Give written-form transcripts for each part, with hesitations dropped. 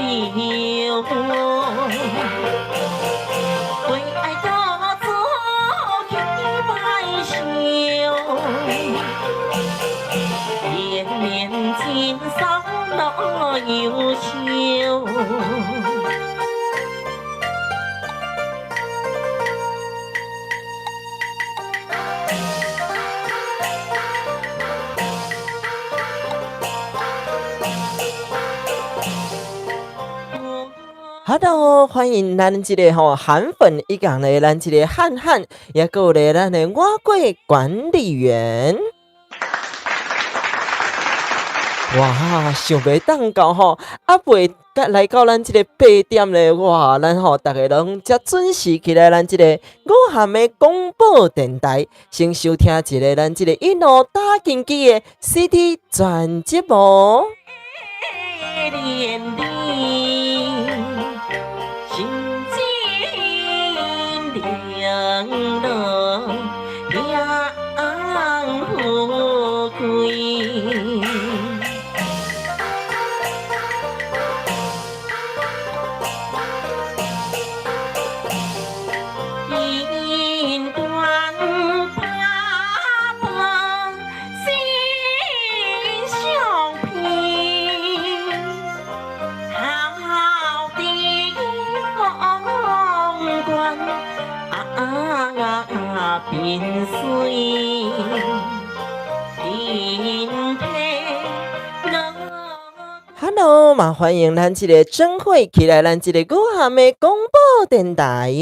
流，為愛多做去拜壽，連年金桑樂悠秀。 Hello，歡迎咱這个吼韓粉一講咧，咱這个漢漢，也閣有咧咱的碗粿管理員。哇，想袂當到吼，猶未來到咱這个8點咧，哇，咱吼逐个攏遮準時起來，咱這个五含的廣播電台，先收聽一个咱這个一路打金枝的 CD 專輯哦。Hello，嘛歡迎咱這个真會起來，咱這个五含的廣播電台。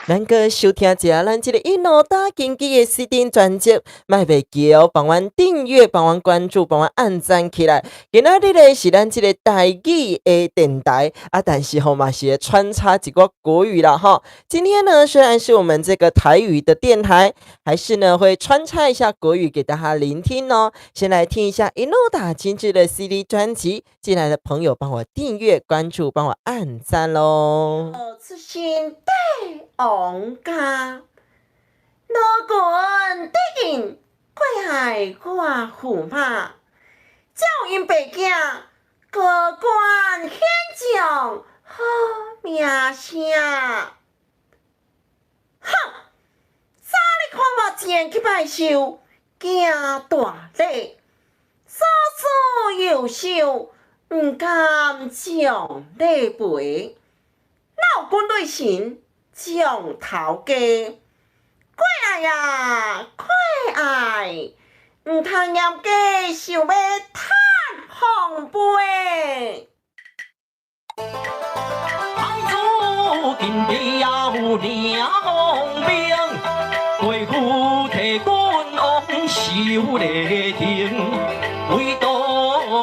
咱閣收聽一下咱這个一路打金枝的 CD 專輯，莫袂記哦，幫阮訂閱，幫阮關注，幫阮按讚起來。今仔日咧是咱這个台語的電台啊，但是吼嘛是會穿插一寡國語啦吼。今天呢，雖然是我們這個台語的電台，還是呢會穿插一下國語給大家聆聽哦。先來聽一下一路打金枝的 CD 專輯，進來的朋友幫我訂閱、關注、幫我按讚囉。出身帝王家，羅君得應過害我駙馬，照𪜶爸囝高官顯將好名聲。哼！早你看我前去拜壽，行大禮，左思右想，毋甘將禮賠。哪有軍隊神將頭家？過愛啊，過愛，毋通嚴家想欲趁風飛。太子金表領兵，國父替君王守禮廷，唯獨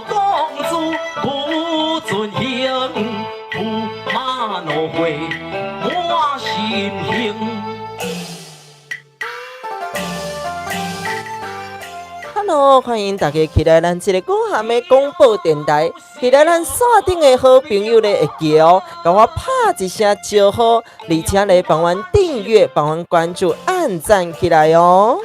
公主不准行，駙馬怒火滿心胸。 Hello，歡迎大家起來咱這个五含的廣播電台，起來咱線頂的好朋友咧會記哦，共我拍一聲招呼，而且咧幫阮訂閱、幫阮關注、按讚起來哦。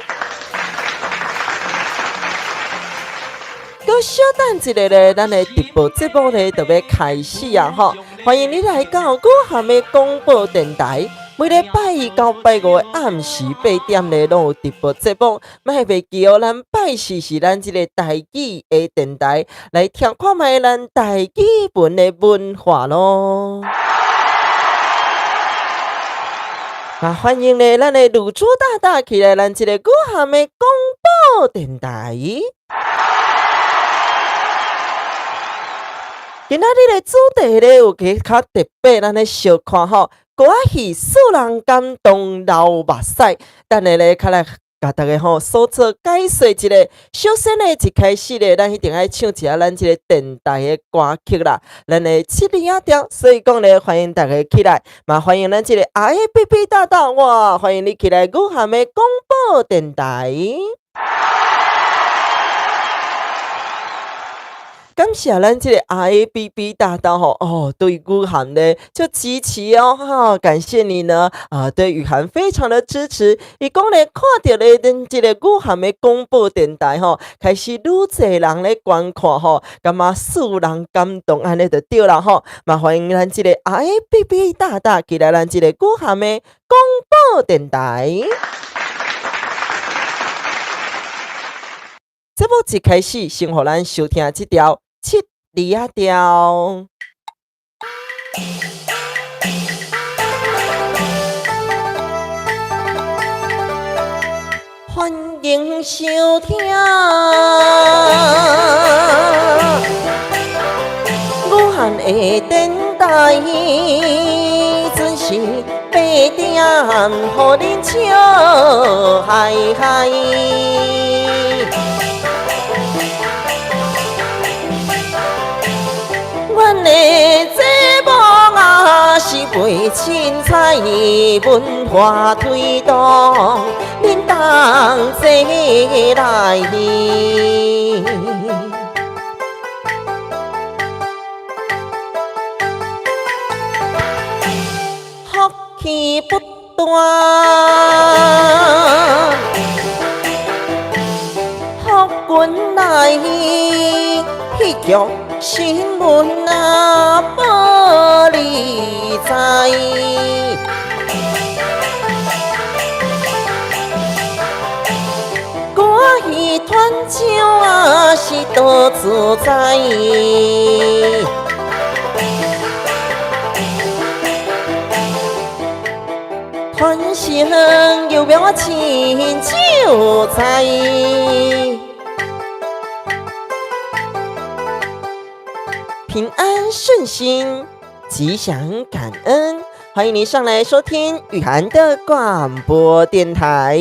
閣小等一下咧，咱的直播節目咧就欲開始啊吼！歡迎你來到五含的廣播電台。每禮拜一到拜五的暗時8點咧，攏有直播節目。莫袂記哦，咱拜四是咱這個台語的電台，來聽看覓咱台語文的文化囉。啊，歡迎咧，咱的魯珠大大起來，咱這个五含的廣播電台。今仔日的主題咧有個較特別，咱來小看吼。歌仔戲使人感動流目屎，等下咧，較來共大家吼所做解說一下。首先咧，一開始咧，咱一定愛唱一下咱這个電台的歌曲啦，咱的七里仔調。所以講咧，歡迎大家起來，嘛歡迎咱這個 R A P P 大大哇，歡迎你起來五含的廣播電台。感謝咱這個 RABB 大大吼，哦，對雨涵呢就支持哦，哈，感謝你呢，啊，對雨涵非常的支持。伊講咧，看著咧，咱這個雨涵的廣播電台吼，開始愈濟人咧觀看吼，感覺使人感動，按呢就對啦吼。嘛歡迎咱這個 RABB 大大起來咱這個雨涵的廣播電台。節目一開始，先予咱收聽這條七里仔調。歡迎收聽雨涵的電台，準時八點，予恁笑嗨嗨。阮的節目啊是袂凊彩，文化推動，恁同齊來。福氣不斷，福運來，戲劇新聞啊，報你知。歌戲團唱啊，是多自在。傳承有名親像知。平安順心，吉祥感恩，歡迎您上來收聽雨涵的廣播電台。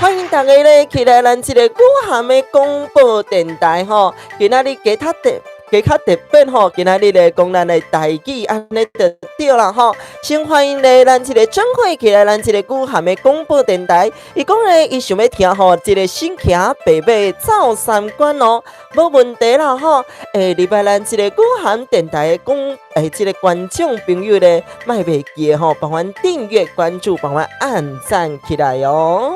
歡迎大家咧起來咱這個雨涵的廣播電台吼，今仔日加較特加較特別吼，今仔日咧講咱的台語按呢就對啦吼。先歡迎咧咱這個轉會起來，咱這個雨涵的廣播電台。伊講咧，伊想欲聽吼，這個新騎白馬走三關哦，無問題啦吼。欸，禮拜咱這個雨涵電台的講，欸，這個觀眾朋友咧，莫袂記吼，幫阮訂閱、關注、幫阮按讚起來哦。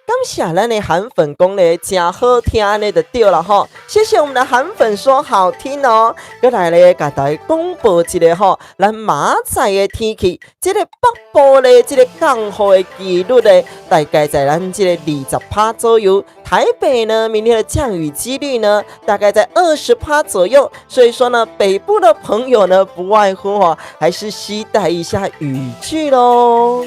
感謝咱的韓粉講咧誠好聽，按呢就對啦吼。謝謝我們的韓粉說好聽哦。閣來咧，共大家公布一個吼，咱明仔載的天氣，這個北部咧，這個降雨的幾率咧，大概在咱這個20%左右。台北呢，明天的降雨幾率呢，大概在20%左右。所以說呢，北部的朋友呢，不外乎吼，還是攜帶一下雨具囉。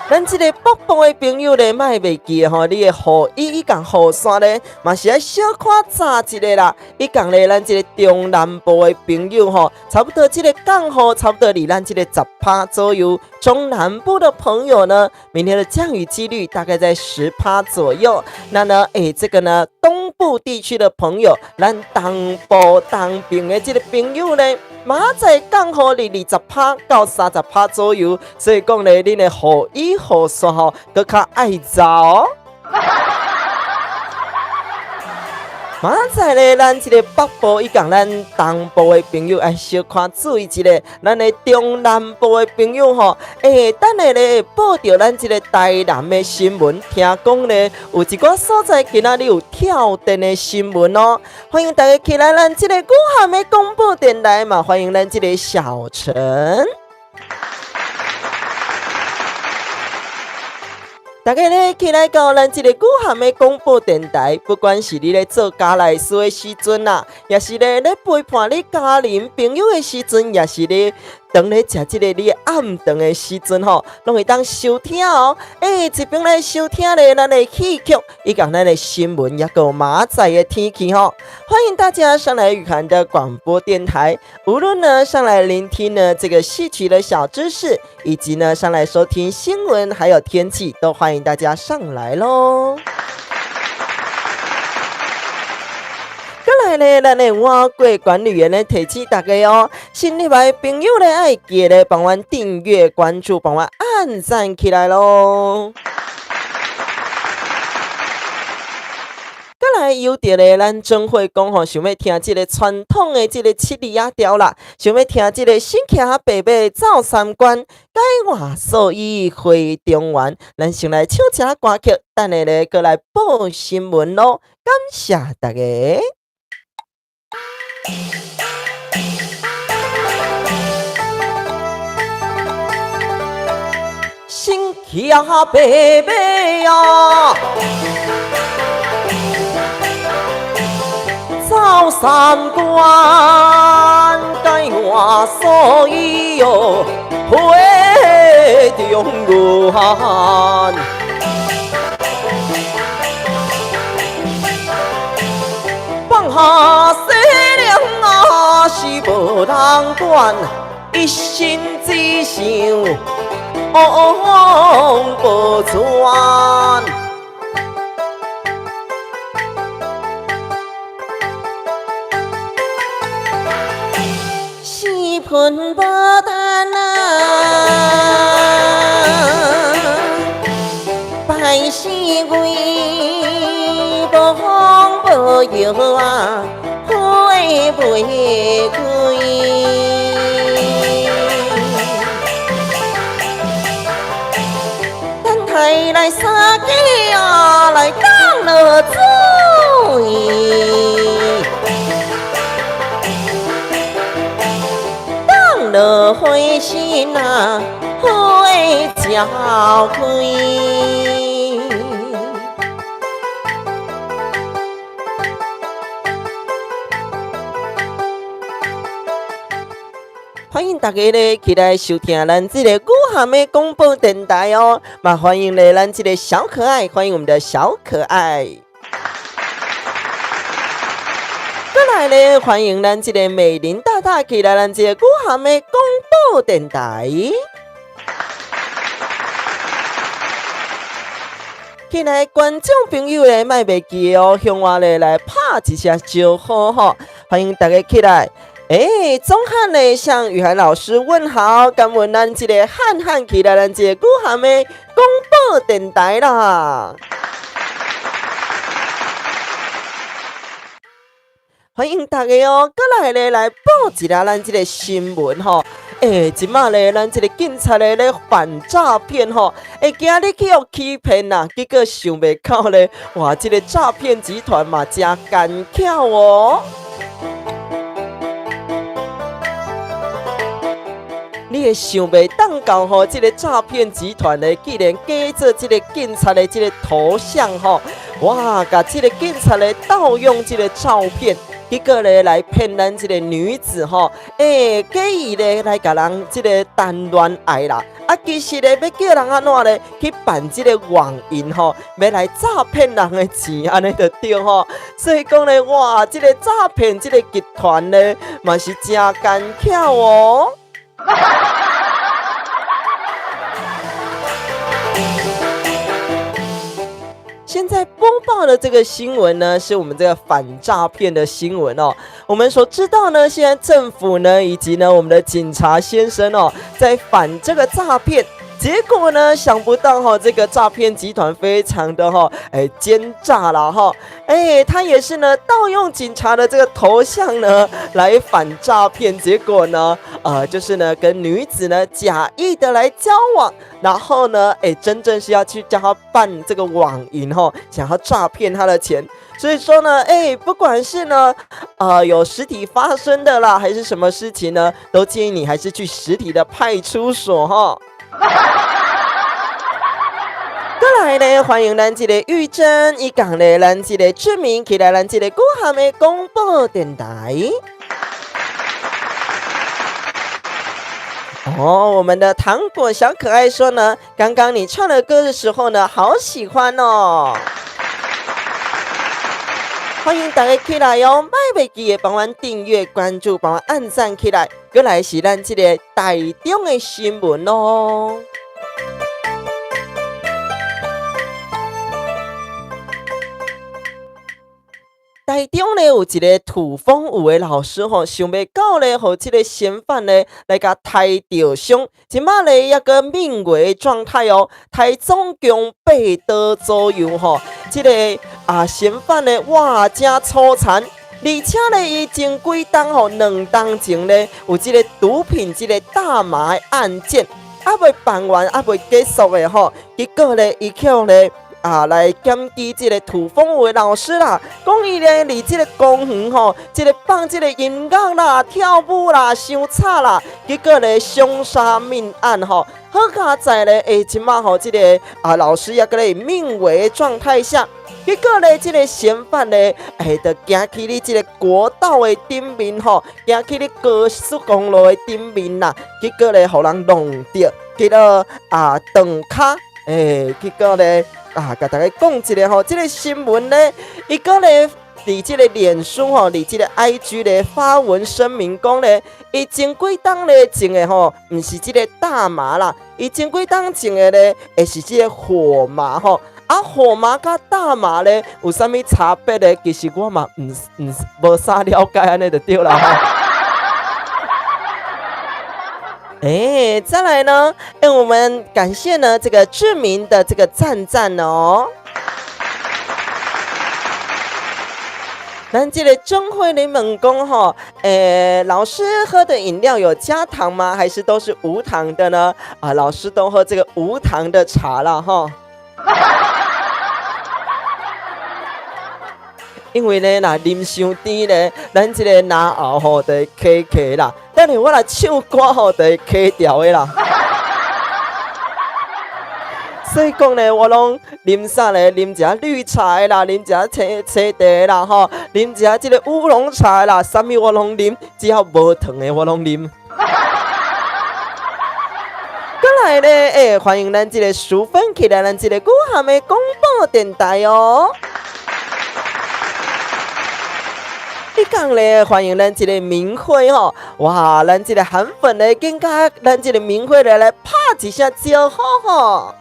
咱這個北部的朋友咧，莫袂記吼，你的雨衣以及雨傘咧，嘛是愛小可紮一下啦。以及咧，咱這個中南部的朋友吼，差不多這個降雨差不多佇咱這個10%左右。中南部的朋友呢，明天的降雨幾率大概在10%左右。那呢，欸，這個呢，東部地區的朋友，咱東部東邊的這個朋友咧，明仔載降雨佇20%到30%左右，所以講咧，恁的雨衣雨傘吼，閣較愛紮哦。明仔載咧，咱這個北部以及咱東部的朋友愛小可注意一下，咱的中南部的朋友吼，欸，等下咧報著咱這個台南的新聞，聽講咧有一寡所在今仔日有跳電的新聞哦。歡迎大家起來咱這個雨涵的廣播電台嘛，歡迎咱這個小陳。大家咧起來到咱這個雨涵的廣播電台，不管是你咧做家內事的時陣啊，也是咧咧陪伴你家人朋友的時陣，也是咧當咧食這個你暗頓的時陣吼，攏會當收聽哦。欸，一邊來收聽咧咱的戲曲，以及咱的新聞，抑閣有明仔載的天氣吼。歡迎大家上來雨涵的廣播電台，無論呢上來聆聽呢這個戲曲的小知識，以及呢上來收聽新聞，還有天氣，都歡迎大家上來嘍。過來來咧，咱的碗粿管理員咧提醒大家哦，新入來朋友咧愛記得幫阮訂閱、關注、幫阮按讚起來囉。閣來有著咧，咱總會講吼，想欲聽這个傳統的這个七里仔調啦，想欲聽這个身騎白馬走三關，解我素衣回中原。咱先來唱一下歌曲，等下咧閣來報新聞囉。感謝大家。身騎白馬啊，走三關，解我素衣喲，回中原。放下世量啊，是無人管，一心只想王寶釧。四分無單啊，拜四位無風無雨啊，花袂開。等待來三更啊，來降落水。降落花心啊，花才開。歡迎大家咧起來收聽咱這個雨涵的廣播電台哦，嘛歡迎咧咱這個小可愛，歡迎我們的小可愛。過來咧，歡迎咱這個美玲大大起來咱這個雨涵的廣播電台。起來，觀眾朋友咧，莫袂記哦，向我咧來拍一聲招呼吼，歡迎大家起來。欸，鍾漢呢向雨涵老師問好，感恩咱這個漢漢起來，咱這個雨涵的廣播電台啦。歡迎大家哦，過來咧來報一下咱這個新聞吼。欸，這馬咧，咱這個警察咧咧反詐騙吼，會驚你去予欺騙啦，結果想袂到咧，哇，這個詐騙集團嘛誠奸巧哦。你會想袂當到吼，這個詐騙集團咧，竟然假做這個警察的這個頭像吼，哇，共這個警察咧盜用這個照片，結果咧來騙咱這個女子吼，欸，假意咧來共人這個談戀愛啦，啊，其實咧欲叫人按怎咧去辦這個網銀吼，欲來詐騙人的錢，按呢就對吼。所以講咧，哇，這個詐騙這個集團咧，嘛是誠奸巧哦。現在播報的這個新聞呢，是我們這個反詐騙的新聞哦。我們所知道呢，現在政府呢，以及呢我們的警察先生哦，在反這個詐騙。結果呢，想不到哈，這個詐騙集團非常的哈，哎，奸詐了哈，哎，他也是呢，盜用警察的這個頭像呢來反詐騙，結果呢，就是呢跟女子呢假意的來交往，然後呢，哎，真正是要去叫他辦這個網銀哈，想要詐騙他的錢。所以說呢，哎，不管是呢，有實體發生的啦，還是什麼事情呢，都建議你還是去實體的派出所哈。過來咧，歡迎咱這個玉珍，伊講咧，咱這個志明起來，咱這個雨涵的廣播電台。哦，我們的糖果小可愛說呢，剛剛你唱的歌的時候呢，好喜歡哦。歡迎大家起來哦，莫袂記得幫阮訂閱、關注、幫阮按讚起來。閣來是咱這個台中的新聞哦。台台中咧有一个土風舞的老師吼，想袂到咧，予這个嫌犯咧來共刣著傷，這馬咧猶閣命危狀態哦。刣總共8刀左右吼，這个啊嫌犯咧哇誠粗殘，而且咧伊前幾冬吼2冬前咧有這个毒品這个大麻的案件，猶未辦完，猶未結束的吼，結果咧伊去予咧。啊，來檢舉這个土風舞的老師啦，講伊咧佇這个公園吼，這个放這个音樂啦、跳舞啦、傷吵啦，結果咧兇殺命案吼，好佳哉咧，欸，這馬吼這个啊老師猶閣咧命危狀態下，結果咧這个嫌犯咧，欸，就行去咧這个國道的頂面吼，行去咧高速公路的頂面啦，結果咧予人弄著，結果啊斷跤，欸，結果咧。啊，共大家講一下吼，這个新聞咧，伊閣咧佇這个臉書吼，佇這个 IG 咧發文聲明講咧，伊前幾冬咧種的吼，毋是這个大麻啦，伊前幾冬種的咧，會是這个火麻吼。啊，火麻佮大麻咧有啥物差別咧？其實我嘛毋毋無啥了解，按呢就對啦吼。哎，再來呢？哎，我們感謝呢這個志明的這個讚讚哦。咱這个鍾慧玲問講吼，欸，老師喝的飲料有加糖嗎？還是都是無糖的呢？啊，老師都喝這個無糖的茶了吼。因為呢，若啉傷甜咧，咱這个嚨喉吼就會卡卡啦。等下我來唱歌吼，就會卡掉的啦。所以講呢，我攏啉啥咧？啉一下綠茶的啦，啉一下青青茶的啦，吼，啉一下這个烏龍茶的啦，啥物我攏啉，只要無糖的我攏啉。過來咧，欸，歡迎咱這个淑芬起來，咱這个古涵的廣播電台哦。你講咧，歡迎咱這个明慧吼，哇，咱這个韓粉咧，更加咱這个明慧咧來拍一聲招呼吼。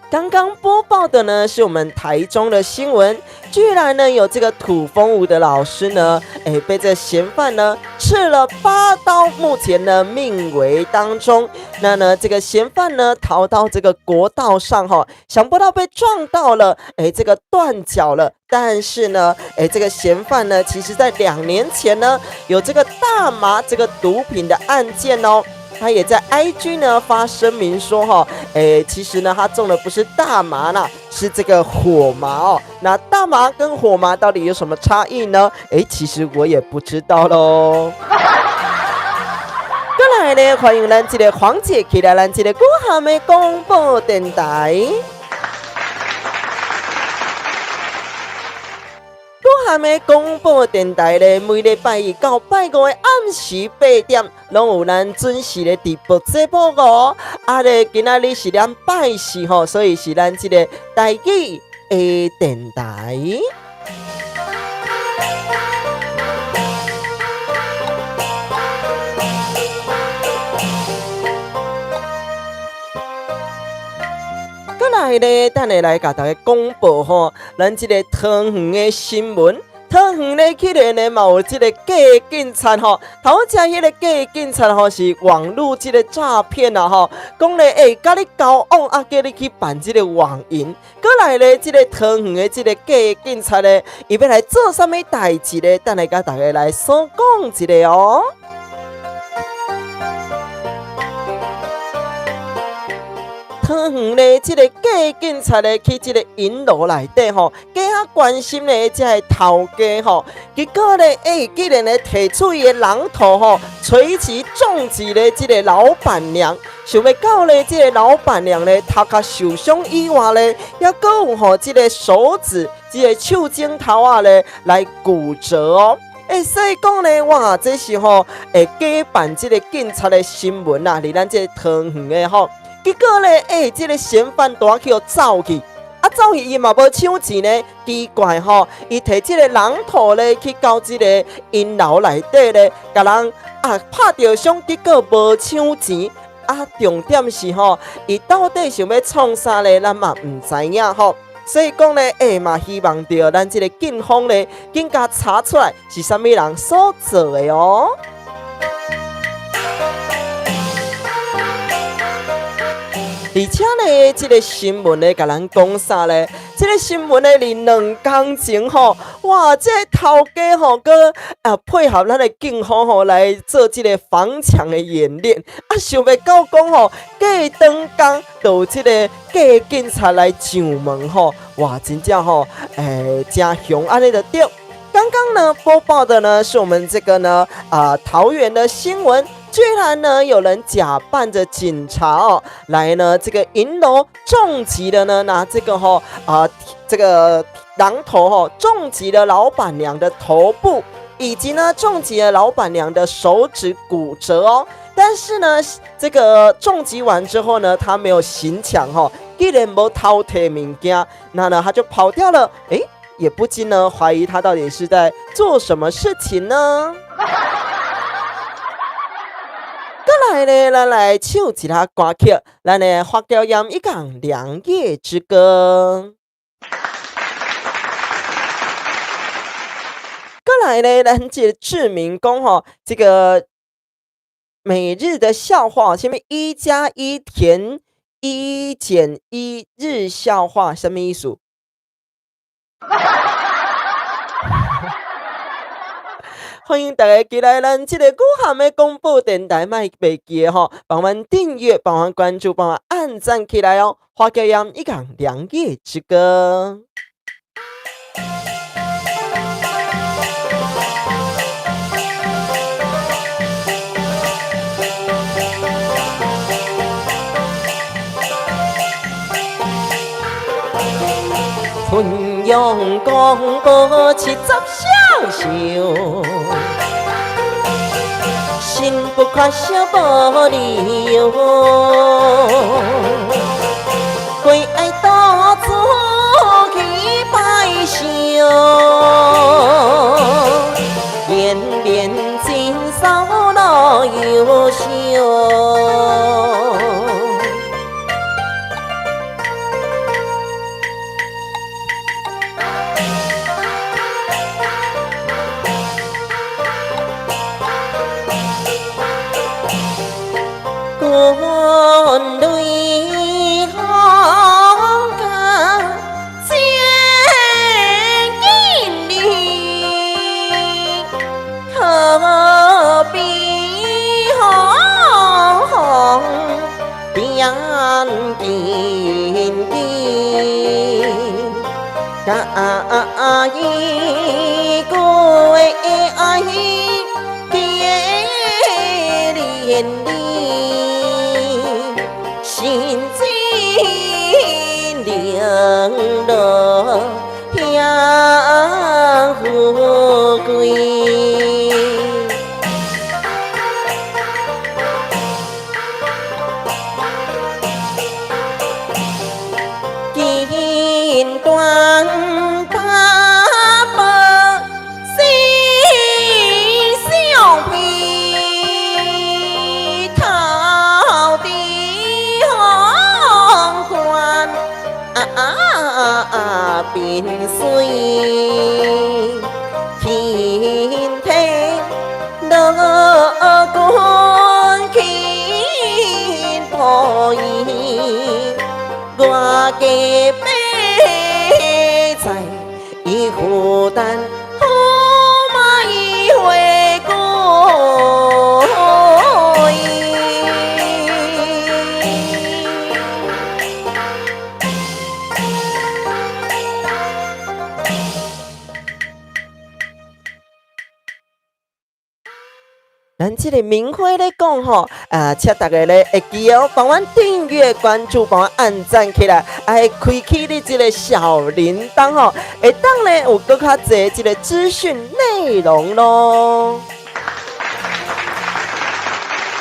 剛剛播報的呢，是我們台中的新聞，居然呢有這個土風舞的老師呢，欸，被這嫌犯呢刺了8刀，目前呢命危當中。那呢這個嫌犯呢逃到這個國道上哈，想不到被撞到了，欸，這個斷腳了。但是呢，欸，這個嫌犯呢，其實在2年前呢有這個大麻這個毒品的案件哦。他也在 IG 呢發聲明說：哈，欸，其實呢，他種的不是大麻啦，是這個火麻哦。那大麻跟火麻到底有什麼差異呢？欸，其實我也不知道嘍。過來呢，歡迎咱這個黃姐起來，咱這個古涵的廣播電台。古涵的廣播電台咧，每禮拜一到拜五的暗時8點，攏有咱準時的直播節目哦。啊咧，今仔日是咱拜四吼，所以是咱這个台語的電台。過來咧，等下來共大家公布吼，咱這个桃園的新聞。桃園咧，去年咧嘛有這个假警察吼，頭先彼个假警察吼是網路這个詐騙啊吼，講咧欸，佮你交往啊，叫你去辦這个網銀。過來咧，這个桃園的這个假警察咧，伊欲來做啥物代誌咧？等下共大家來所講一下哦。桃園咧，這个假警察咧去這个銀樓內底吼，加較關心咧這个頭家吼，結果咧，欸，竟然咧提出伊的榔頭吼，捶擊重擊咧這个老闆娘，想欲到咧這个老闆娘咧頭殼受傷以外咧，猶閣有吼這个手指、這个手指頭仔咧來骨折哦。欸，所以講咧，哇，這是吼，欸，假扮這个警察的新聞啊，佇咱這个桃園的吼。結果咧，欸，這个嫌犯拄仔去予走去，啊，走去伊嘛無搶錢呢，奇怪吼，伊提這个榔頭咧去到這个銀樓內底咧，共人啊拍著傷，結果無搶錢，啊，重點是吼，伊到底想欲創啥咧，咱嘛毋知影吼。所以講咧，欸嘛希望著咱這个警方咧，緊共查出來是啥物人所做的哦。而且呢，這个新聞咧，共咱講啥咧？這个新聞咧，佇兩工前吼，哇，這个頭家吼，閣啊配合咱的警方吼來做這个防搶的演練，啊，想袂到講吼，過轉工就有這个假警察來上門吼，哇，真正吼，欸，誠凶按呢就對。剛剛呢播報的呢是我們這個呢啊桃園的新聞，居然呢有人假扮着警察哦，來呢這個銀樓重擊的呢拿這個吼啊這個榔頭吼重擊了老闆娘的頭部，以及呢重擊了老闆娘的手指骨折哦。但是呢這個重擊完之後呢，他沒有行搶吼，竟然無偷提物件，那呢他就跑掉了，欸也不禁呢懷疑他到底是在做什麼事情呢？過來呢，咱來唱一下歌曲，咱的花嬌艷一講《良夜之歌》。過來呢，咱這個志明講吼，這個每日的笑話，啥物1加1填1減1日笑話，什麼意思？歡迎大家進來咱這個古涵的廣播電臺，莫袂記得吼，幫阮訂閱，幫阮關注，幫阮按讚起來哦。花嬌艷一講兩夜之歌。汾陽公婆70雙壽，心不缺少無理由，歸愛到處去拜壽，延綿真嫂老優秀。咱這個明輝咧講吼，啊，請大家咧會記哦，幫阮訂閱、關注、幫阮按讚起來，愛開啟你這個小鈴鐺吼，會當咧有閣較濟這個資訊內容咯。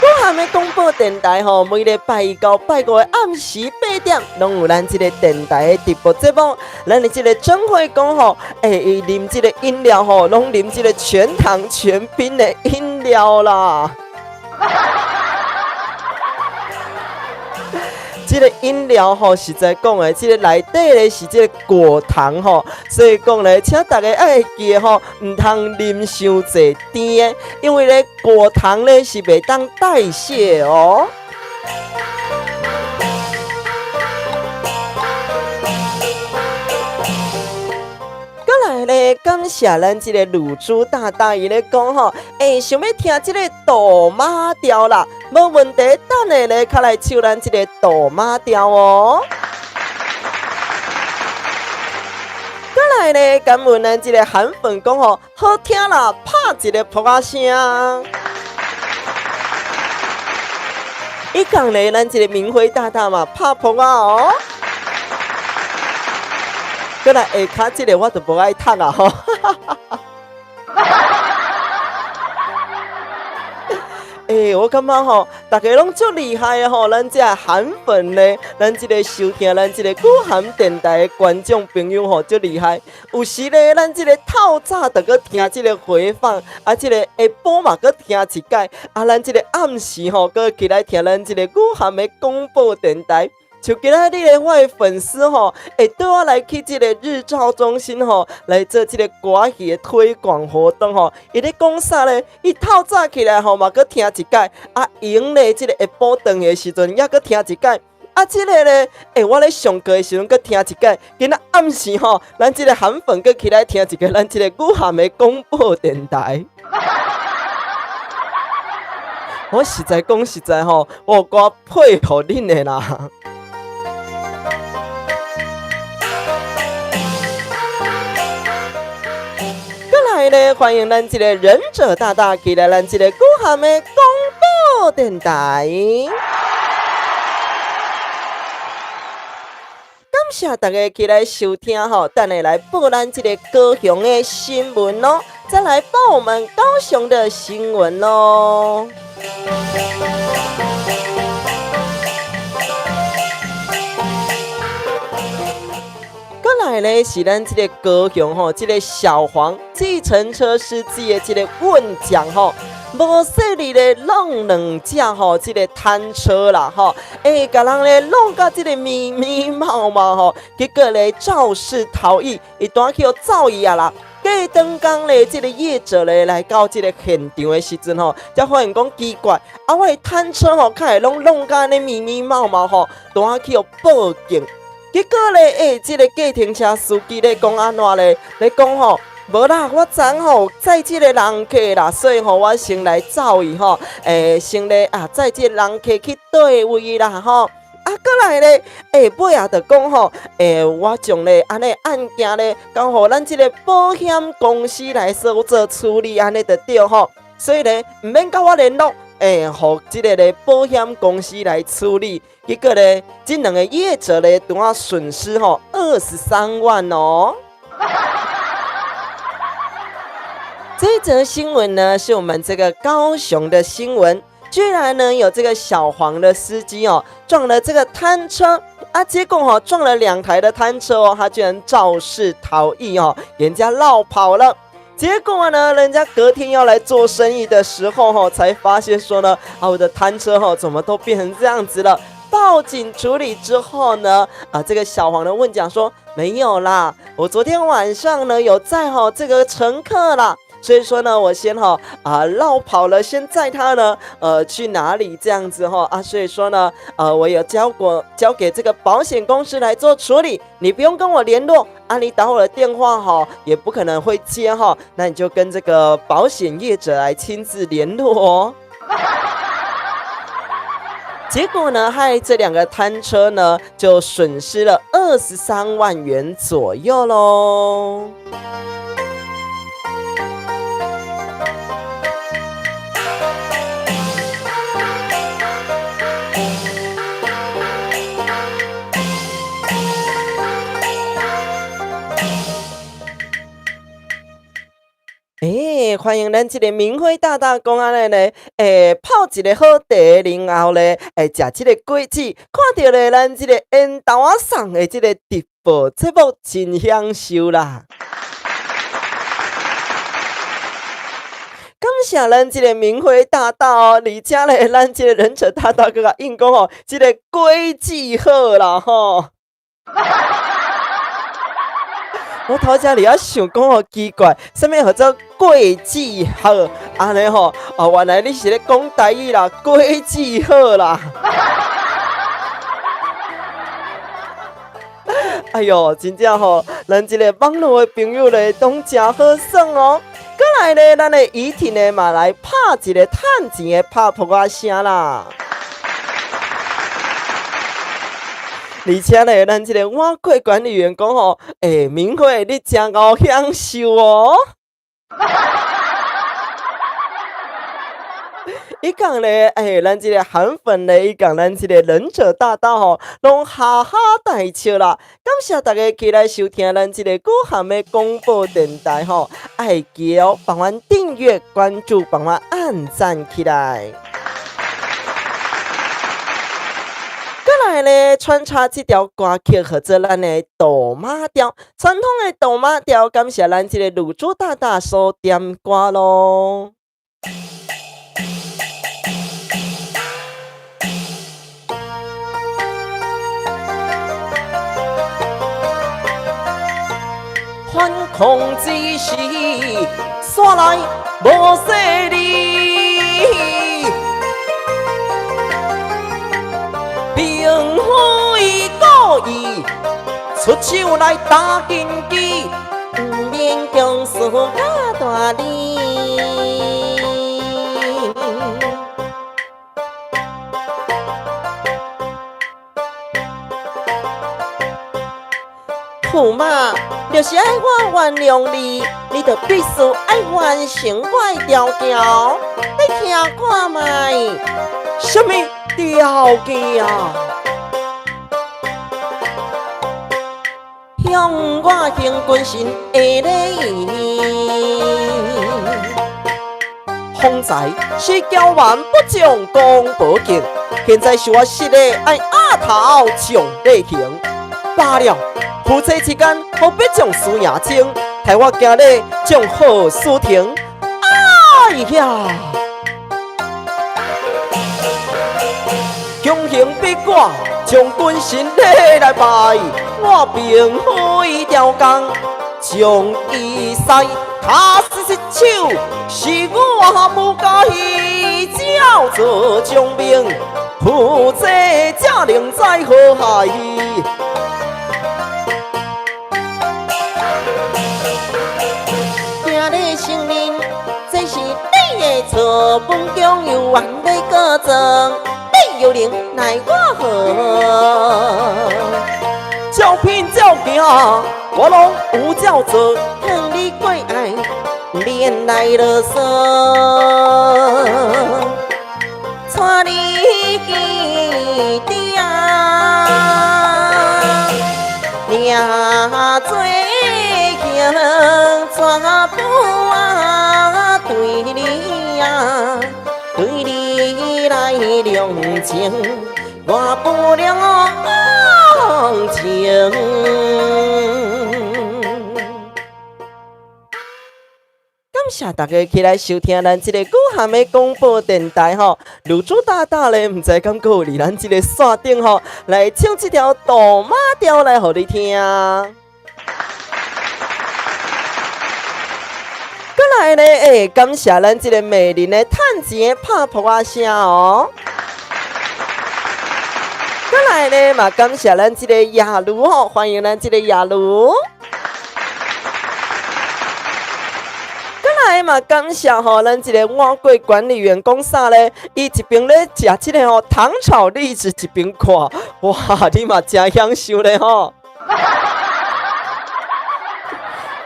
我還沒廣播電臺吼，每禮拜一到拜五的暗時8點，攏有咱這個電臺的直播節目。咱的這個真會講吼，欸，伊啉這個飲料吼，攏啉這個全糖全冰的飲料啦。這个飲料吼，實在講的，這个內底咧是這个果糖吼，所以講咧，請大家愛會記吼，毋通啉傷濟甜的，因為咧果糖咧是袂當代謝哦。過來咧，感謝咱這个乳豬大大伊咧講吼，欸，想欲聽這个杜馬調啦，無問題，等下咧，較來唱咱這个杜馬調哦。過來咧，感恩咱這个韓粉講吼，好聽啦，拍一个噗仔聲。伊講咧，咱這个明輝大大嘛，拍噗仔哦。過來下跤這个我就無愛讀啊吼。欸，我感覺吼，大家攏足厲害的吼，咱這韓粉咧，咱這个收聽咱這个古涵電台的觀眾朋友吼，足厲害。有時咧，咱這个透早就閣聽這个回放，啊，這个下晡嘛閣聽一擺，啊，咱這个暗時吼，閣起來聽咱這个古涵的廣播電台。像今仔日咧，我的粉絲吼，會對我來去這个日照中心吼，來做這个歌仔戲的推廣活動吼。伊咧講啥咧？伊透早起來吼嘛，閣聽一擺，啊，閒咧這个下晡轉的時陣，猶閣聽一擺，啊，這个咧，欸，我咧上課的時陣閣聽一擺。今仔暗時吼，咱這个韓粉閣起來聽一个咱這个古涵的廣播電台。我實在講實在吼，我有夠佩服恁的啦。過來咧，歡迎咱這个忍者大大起來，咱這个古涵的廣播電台。感謝大家起來收聽吼，等下來報咱這个高雄的新聞咯，再來報我們高雄的新聞咯。過來咧是咱這个高雄吼，這个小黃計程車司機的這个運將吼，無細膩咧弄兩隻吼，這个攤車啦吼，欸，共人咧弄甲這个密密麻麻吼，結果咧肇事逃逸，伊拄去予走去啊啦。過當工咧，這个業者咧來到這个現場的時陣吼，才發現講奇怪，啊，我的攤車吼，較會攏弄甲按呢密密麻麻吼，拄去予報警。結果咧，欸，這个計程車司機咧講按怎咧？咧講吼，無啦，我昨吼載這个人客啦，所以吼我先來走去吼，欸，先咧啊載這个人客去綴位啦吼。啊，過來咧，欸，尾仔就講吼，欸，我將咧按呢案件咧交予咱這个保險公司來所做處理，按呢就對吼。所以咧，毋免佮我聯絡，欸，予這个咧保險公司來處理。結果咧，這兩個業者咧，拄仔損失吼23萬哦。這則新聞呢，是我們這个高雄的新聞。居然呢有這個小黃的司機哦，撞了這個攤車啊，結果哦撞了兩台的攤車哦，他居然肇事逃逸哦，人家落跑了。結果呢，人家隔天要來做生意的時候哦，才發現說呢，啊我的攤車哦怎麼都變成這樣子了。報警處理之後呢，啊這個小黃的問講說沒有啦，我昨天晚上呢有載好這個乘客啦。所以說呢，我先吼啊落跑了，先載他呢，去哪裡這樣子吼啊？所以說呢，我有交給這個保險公司來做處理，你不用跟我聯絡啊，你打我的電話吼也不可能會接吼，那你就跟這個保險業者來親自聯絡哦。結果呢，害這兩個攤車呢就損失了23萬元左右嘍。欸，歡迎咱這个明輝大大講按呢咧，欸，泡一个好茶，然後咧，欸，食這个果子，看著咧，咱這个緣投仔送的這个直播節目真享受啦。感謝咱這个明輝大大哦，而且咧，咱這個忍者大大閣共應講吼，這个果子好啦吼。我頭先佇遐想講吼，奇怪，啥物號做果子好？按呢吼，哦，原來你是咧講台語啦，果子好啦。哎喲，真正吼，咱這个網路的朋友咧，攏誠好耍哦。閣來咧，咱的怡婷咧嘛來拍一个趁錢的拍噗仔聲啦。而且咧，咱這个碗粿管理員講吼，欸，明輝，你誠𠢕享受哦。伊講咧，欸，咱這個韓粉咧，伊講咱這個忍者大大吼，攏哈哈大笑啦。感謝大家起來收聽咱這個古涵的廣播電台吼，愛記哦，幫阮訂閱、關注、幫阮按讚起來。閣來咧，穿插這條歌曲，號做咱的杜馬調，傳統的杜馬調，感謝咱這個魯珠大大所點歌囉。反抗之時，煞來無勢力，並非故意出手來打根基，毋免強詞甲大理。駙馬，若是愛我原諒你，你就必須愛完成我的條件。你聽看覓？啥物條件啊？向我行軍神的禮。方才是驕蠻不將公婆敬，現在是我失禮愛額頭將禮行。罷了。夫妻之間何必將輸贏爭？替我行禮將好事成。哎呀！強行逼我將軍神禮來拜，我並非刁工，將伊婿卡死失手，是我不該照做將命，夫妻才能再和諧。承認這是你的錯，本宮猶原欲告狀，你又能奈我何？照片照鏡，我攏有照做，勸你過愛，免來囉嗦，帶你去埕，領做行娶婦啊，對你啊，對你來量情，我不量情。感謝大家起來收聽咱這个古涵的廣播電台吼，女主大大咧，毋知敢閣有佇咱這个線頂吼，來唱這條杜馬調來予你聽。閣來咧，欸，感謝咱這个美玲的趁錢的拍噗仔聲哦。閣來咧嘛，感謝咱這个雅茹吼，歡迎咱這个雅茹。閣來嘛，感謝吼，咱這个碗粿管理員講啥咧？伊一邊咧食這个吼糖炒栗子，一邊看，哇，你嘛誠享受咧吼。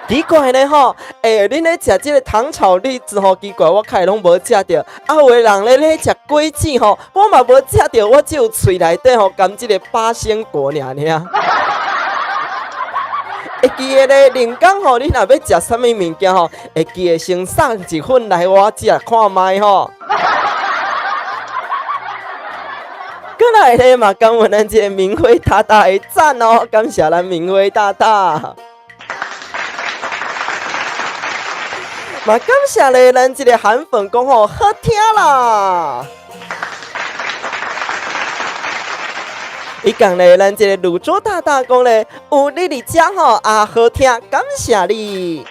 奇怪咧吼，欸，恁咧食這个糖炒栗子吼，奇怪，我較會攏無食著。啊，有的人咧咧食果子吼，我嘛無食著，我只有喙內底吼含這个八仙果爾爾。會記得咧，林剛吼，你若欲食啥物物件吼，會記得先送一份來我食看覓吼。閣來咧嘛，感恩咱這个明輝大大的讚哦，感謝咱明輝大大。嘛感謝咧，咱這個韓粉講吼好聽啦。伊講咧，咱這個滷州大大講咧，有你佇遮吼啊好聽，感謝你。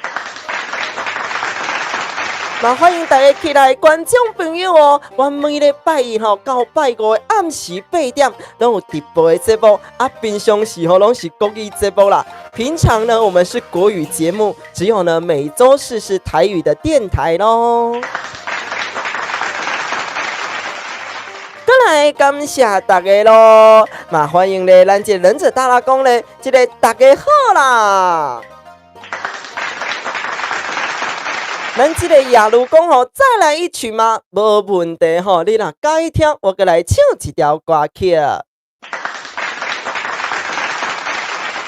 嘛歡迎大家起來，觀眾朋友哦！阮每禮拜一吼到拜五的暗時8點，攏有直播的節目。啊，平常時吼攏是國語節目啦。平常呢，我們是國語節目，只有呢每週四是台語的電台咯。閣來感謝大家咯，嘛歡迎咧，咱這個忍者大阿公咧，這個大家好啦。咱這個亞如講吼，再來一曲嗎？無問題吼，你若佮意聽，我閣來唱一條歌曲。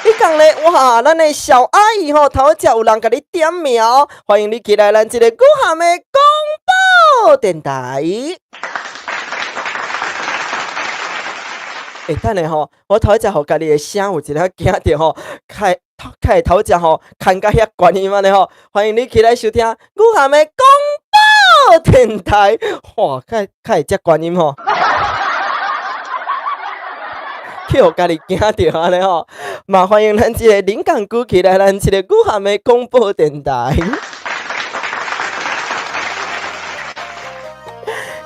你講咧，哇，咱的小阿姨吼，頭一隻有人共你點名哦，歡迎你起來咱這個古涵的廣播電台。欸，等下吼，我頭一隻予家己的聲有一下驚著吼，開開頭一吼，牽甲遐懸音按呢吼，歡迎你起來收聽古涵的廣播電台。哇，開開會遮懸音吼，去予家己驚著按呢吼，嘛歡迎咱這個靈感鼓起來，咱這個古涵的廣播電台。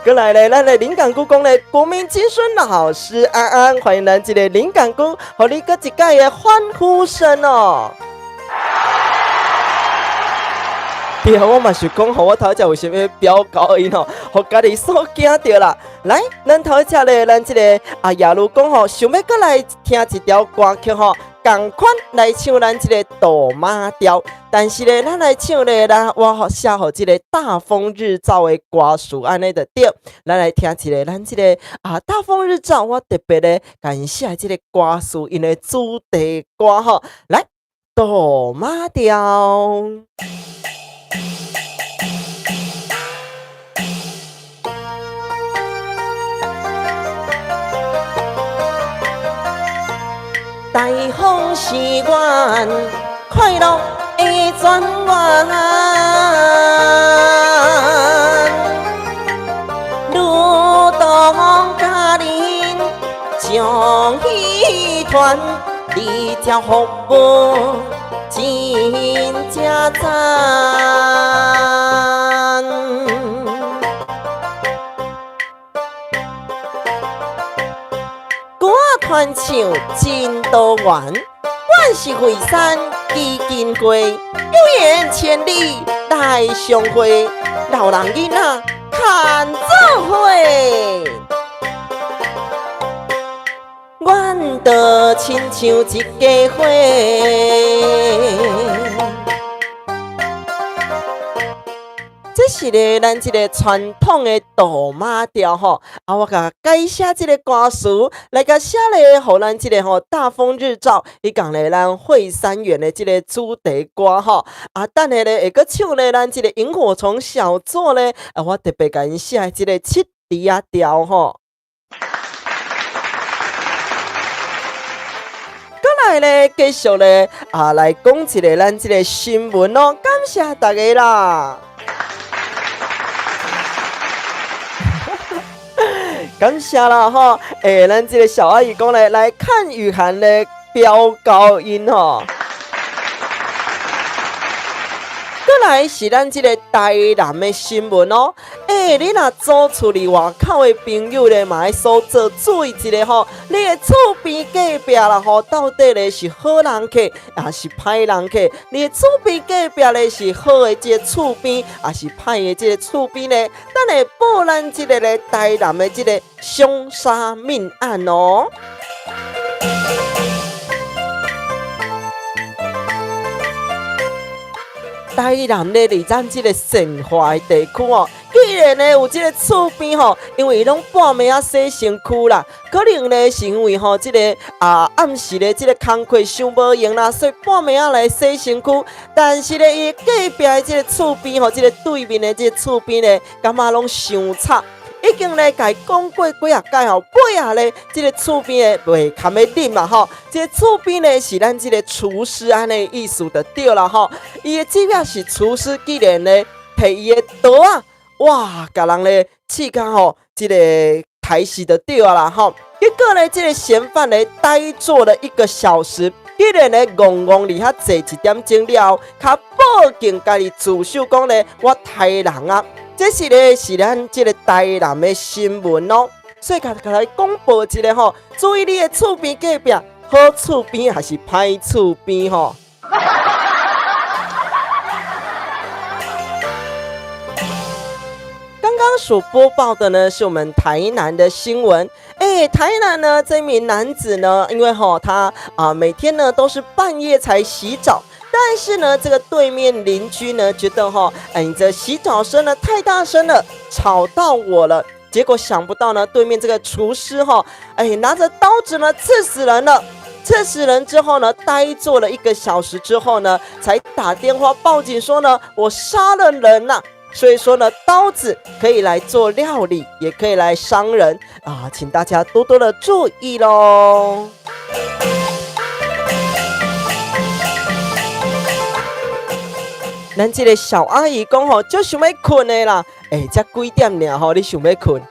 閣來咧，咱的靈感姑講咧，國民金孫老師安安，歡迎咱這個靈感姑，予你閣一擺的歡呼聲哦。對，我嘛是講，予我頭一隻為啥物飆高音吼，予家己所驚著啦。來，咱頭一隻咧，咱這個阿亞如講吼，想欲閣來聽一條歌曲吼。仝款來唱咱這個杜馬調，但是咧，咱來唱咧，咱我寫予這個大風日照的歌詞按呢就對。咱來聽一个，咱這個啊大風日照，我特別咧共𪜶寫這個歌詞，𪜶的主題歌吼，來杜馬調。大風是阮快樂的泉源，如同佳人将彼团，你这服务真正赞。歌团唱真多元，阮是惠山基金會，有緣千里來相會，老人囡仔牽做伙，阮就親像一家伙。這是咧，咱這個傳統的杜馬調吼，啊，我共改寫這個歌詞，來共寫咧，予咱這個吼大風日照，伊講咧咱惠山園的這個主題歌吼，啊，等下咧會閣唱咧咱這個螢火蟲小組咧，啊，我特別共𪜶寫的這個七弟仔調吼。閣來咧，繼續咧，啊，來講一个咱這個新聞哦，感謝大家啦。感謝啦吼，欸，咱這個小阿姨講咧，來看雨涵咧飆高音吼。閣來是咱這個台南的新聞哦。欸，你若租厝佇外口的朋友咧，嘛愛所做注意一下吼。你的厝邊隔壁啦吼，到底咧是好人客，抑是歹人客？你的厝邊隔壁咧是好的這個厝邊，抑是歹的這個厝邊咧？等下報咱這個咧台南的這個兇殺命案哦。台南咧，佇咱這個善化的地區哦，既然咧有這個厝邊吼，因為伊攏半暝仔洗身軀啦，可能咧是因為吼這個啊暗時咧這個工課傷無閒啦，所以半暝仔來洗身軀。但是咧，伊隔壁的這個厝邊吼，這個對面的這個厝邊咧，感覺攏傷吵。已經咧，共伊講過幾仔擺吼，尾仔咧，這個厝邊的袂堪欲忍嘛吼，這個厝邊咧是咱這個廚師按呢意思就對啦吼，伊的職業是廚師，既然咧，提伊的刀仔，哇，共人咧刺甲吼，這个刣死就對啊啦吼。結果呢，這个嫌犯咧呆坐了一個小時，竟然咧戇戇佇遐坐一點鐘了後，較報警，家己自首講咧，我刣人啊！這是咧是咱這个台南的新聞哦。所以共大家廣播一下吼，注意你的厝邊隔壁，好厝邊還是歹厝邊吼。剛剛所播報的呢，是我們台南的新聞。欸，台南呢，這名男子呢，因為吼他啊每天呢都是半夜才洗澡，但是呢，這個對面鄰居呢覺得吼，哎，你這洗澡聲呢太大聲了，吵到我了。結果想不到呢，對面這個廚師吼，哎，拿着刀子呢刺死人了。刺死人之後呢，呆坐了一個小時之後呢，才打電話報警說呢，我殺了人啦。所以說呢，刀子可以來做料理，也可以來傷人啊，請大家多多的注意嘍。咱這个小阿姨講吼，足想欲睏的啦，欸，才幾點爾吼，你想欲睏？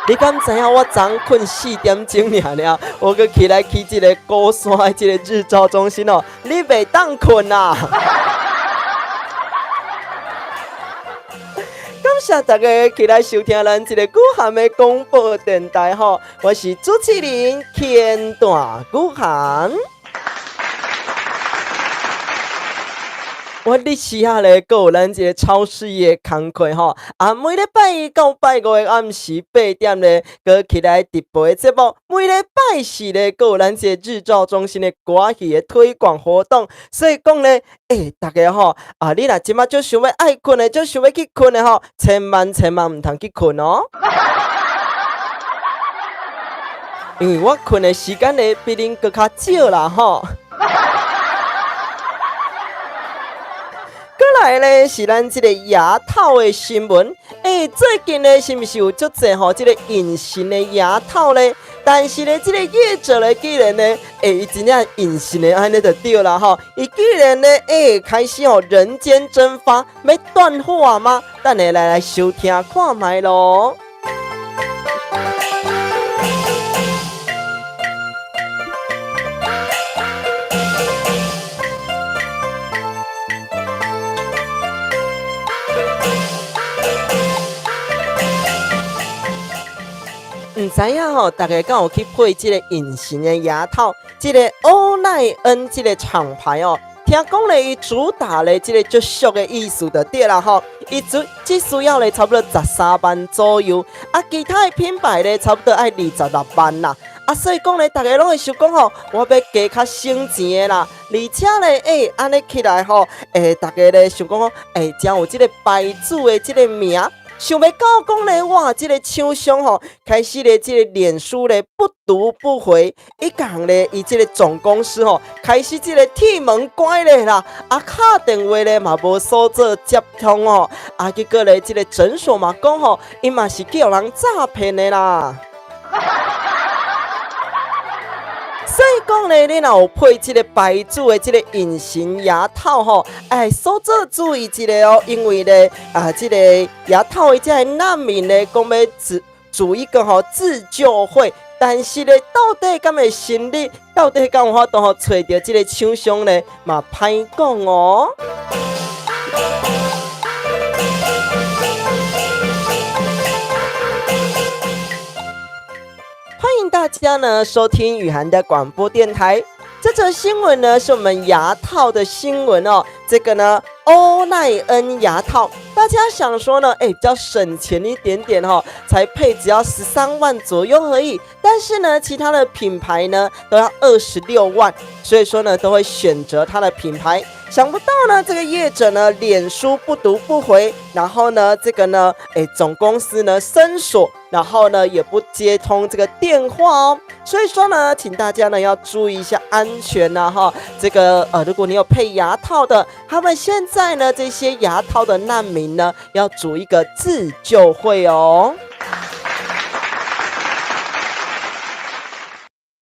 你敢知影我昨睏4點鐘爾爾，我閣起來去這个鼓山的這个日照中心哦，你袂當睏啊！感謝大家起來收聽咱這个雨涵的廣播電台吼，我是主持人天大雨涵。我日時仔咧，閣有咱這个超市的工課吼，啊，每禮拜一到拜五的暗時8點咧，閣起來直播的節目。每禮拜四咧，閣有咱這个日照中心的歌戲的推廣活動。所以講咧，欸，大家吼，啊，你若這馬足想欲愛睏的，足想欲去睏的吼，千萬千萬毋通去睏哦。因為我睏的時間咧，比恁閣較少啦吼。過來咧是咱這个牙套的新聞。欸，最近咧是毋是有足濟吼這个隱形的牙套咧？但是咧，這个業者咧，竟然咧，欸，伊真正隱形的按呢就對啦吼。伊竟然咧，欸，開始吼人間蒸發，欲斷貨嗎？等下來來收聽看覓囉。毋知影吼，大家敢有去配這个隱形的牙套？這个歐奈恩這个廠牌哦，聽講咧，伊主打咧這个足俗的意思就對啦吼。伊只需要咧差不多13萬左右，啊，其他的品牌咧差不多愛26萬啦。啊，所以講咧，大家攏會想講吼，我欲加較省錢的啦，而且咧，欸，按呢起來吼，欸，大家咧想講講，欸，真有這个牌子的這个名。想欲到講咧，哇！這个廠商吼，開始咧，這个臉書咧不讀不回，伊講咧，伊這个總公司吼，開始這个鐵門關咧啦，啊，敲電話咧嘛無所做接通哦，啊，結果咧，這个診所嘛講吼，伊嘛是去予人詐騙的啦。所以講咧，你若有配這个牌子的這个隱形牙套吼，哎，稍作注意一下哦，因為咧啊，這个牙套的這个難民咧，講欲組一個吼自救會，但是咧，到底敢會成立？到底敢有法度吼揣著這个廠商咧，嘛歹講哦。歡迎大家呢收聽雨涵的廣播電台。這則新聞呢是我們牙套的新聞哦。這個呢歐奈恩牙套，大家想說呢，欸，比較省錢一點點哦，才配只要13萬左右而已。但是呢，其他的品牌呢都要26萬，所以說呢都會選擇它的品牌。想不到呢，這個業者呢，臉書不讀不回，然後呢，這個呢，欸，總公司呢申鎖，然後呢也不接通這個電話哦。所以說呢，請大家呢要注意一下安全吶，哈。這個如果你有配牙套的，他們現在呢這些牙套的難民呢，要組一個自救會哦。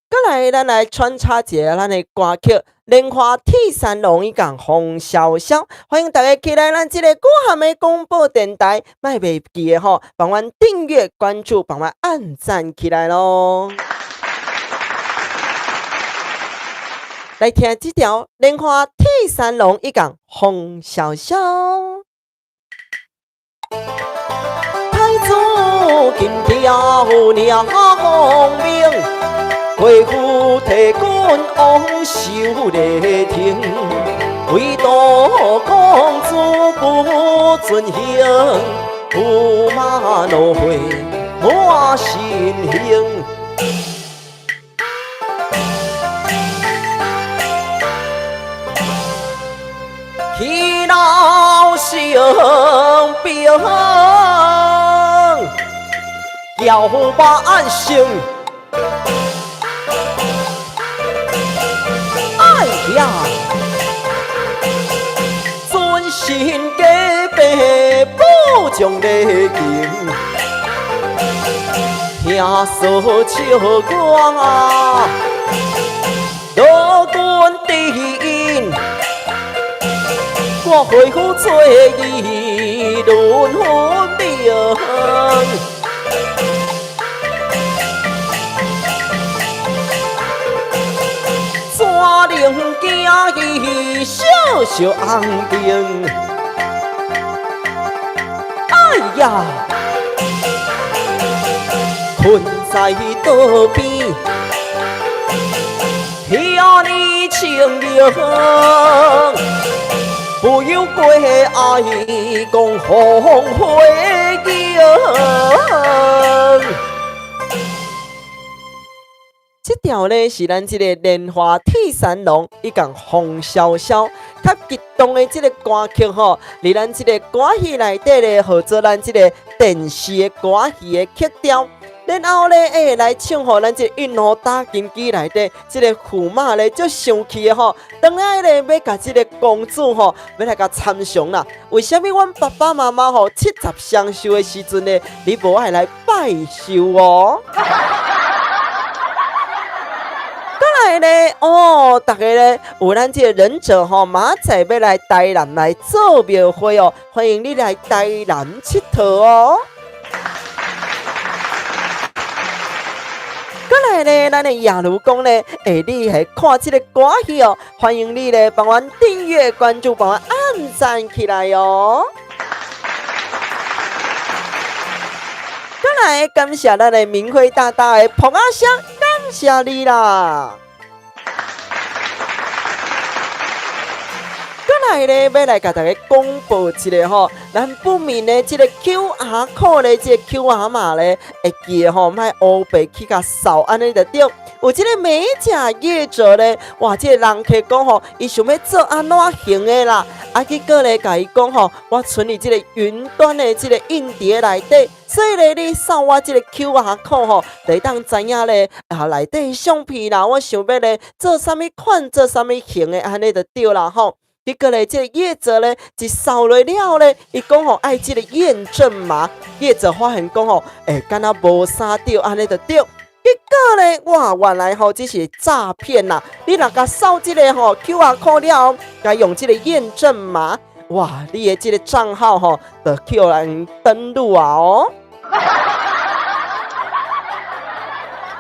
過來，咱來穿插一下咱的歌曲。蓮花鐵三郎伊共風蕭蕭，歡迎大家起來咱這个古涵的廣播電台，莫袂記得吼，幫阮訂閱、關注、幫阮按讚起來囉。來聽這條蓮花鐵三郎伊共風蕭蕭。太子金雕娘明，貴婦提軍往修麗亭，唯獨公主不准行，駙馬怒火滿身形。氣惱成兵，叫百姓。哎呀，尊神假白不将礼金，听说笑歌，罗军知音。我回府做伊论分明，怎能惊伊小小红灯？哎呀，困在桌边，遐尔清明。不由过爱讲风花英。這條咧是咱這個蓮花鐵三郎伊共風蕭蕭較激動的這個歌曲吼，佇咱這個歌戲內底咧，號做咱這個電視的歌戲的曲調。然後咧，會來唱予咱這個印度打金機內底，這個駙馬咧足生氣的吼，當下咧欲共這個公主吼，欲來共參詳啦。為啥物阮爸爸媽媽吼70雙壽的時陣咧，你無愛來拜壽哦？閣來咧，哦，逐家咧有咱這個忍者吼，明仔載欲來台南來做廟會哦，歡迎你來台南𨑨迌哦。閣來咧，咱的亞如講咧，欸，你會看這個歌戲哦，歡迎你咧，幫阮訂閱、關注、幫阮按讚起來哦。閣來感謝咱的明輝大大的捧仔聲，感謝你啦！閣來咧，欲來共大家公布一下吼，咱不明的這個 QR code 咧，這個 QR 碼咧，會記得吼，莫烏白去共掃按呢就對。有這個美甲業者咧，哇，這個人客講吼，伊想欲做按怎型的啦，啊，結果咧，共伊講吼，我存佇這個雲端的這個硬碟內底，所以咧，你掃我這個 QR code 吼，就會當知影咧，啊，內底相片啦，我想欲咧做啥物款，做啥物型的，按呢就對啦吼。結果咧，這個業者咧一掃落了後咧，伊講吼愛這個驗證碼，業者發現講吼，欸，敢若無啥對，按呢就對。結果咧，哇，原來吼這是詐騙啦！你若共掃這個吼 QR code 了後，共用這個驗證碼，哇，你的這個帳號吼就去予人登錄啊哦。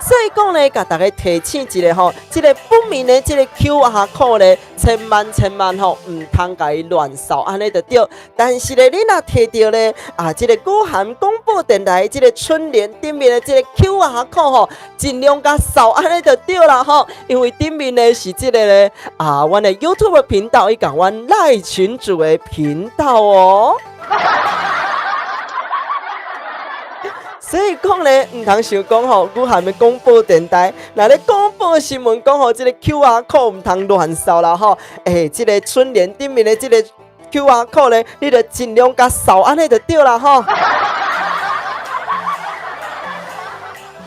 所以講咧，共大家提醒一下吼，這個不明的這個 QR code 咧，千萬千萬吼，毋通共伊亂掃，按呢就對。但是咧，你若提著咧，啊，這個古涵廣播電台這個春聯頂面的這個 QR code 吼，盡量共掃，按呢就對啦吼。因為頂面咧是這個咧，啊，阮的 YouTube 頻道以及阮賴群組的頻道哦。所以講咧，毋通想講吼，古涵的廣播電台，若咧廣播新聞講吼，這個 QR code 毋通亂掃啦吼。欸，這個春聯頂面的這個 QR code 咧，你著盡量共掃按呢就對啦吼。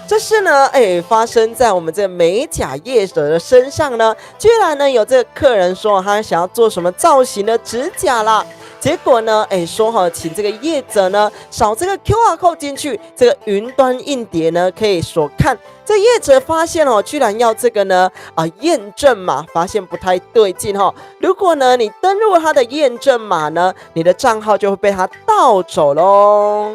這是呢，欸，發生在我們這美甲業者的身上呢，居然呢有這個客人說他想要做什麼造型的指甲啦。结果呢，哎，说哈，請這個業者呢掃這個 QR code 進去，這個雲端硬碟呢可以所看。這業者發現哦，居然要這個呢啊驗證碼，發現不太對勁哈。如果呢你登入他的驗證碼呢，你的賬號就會被他盜走嘍。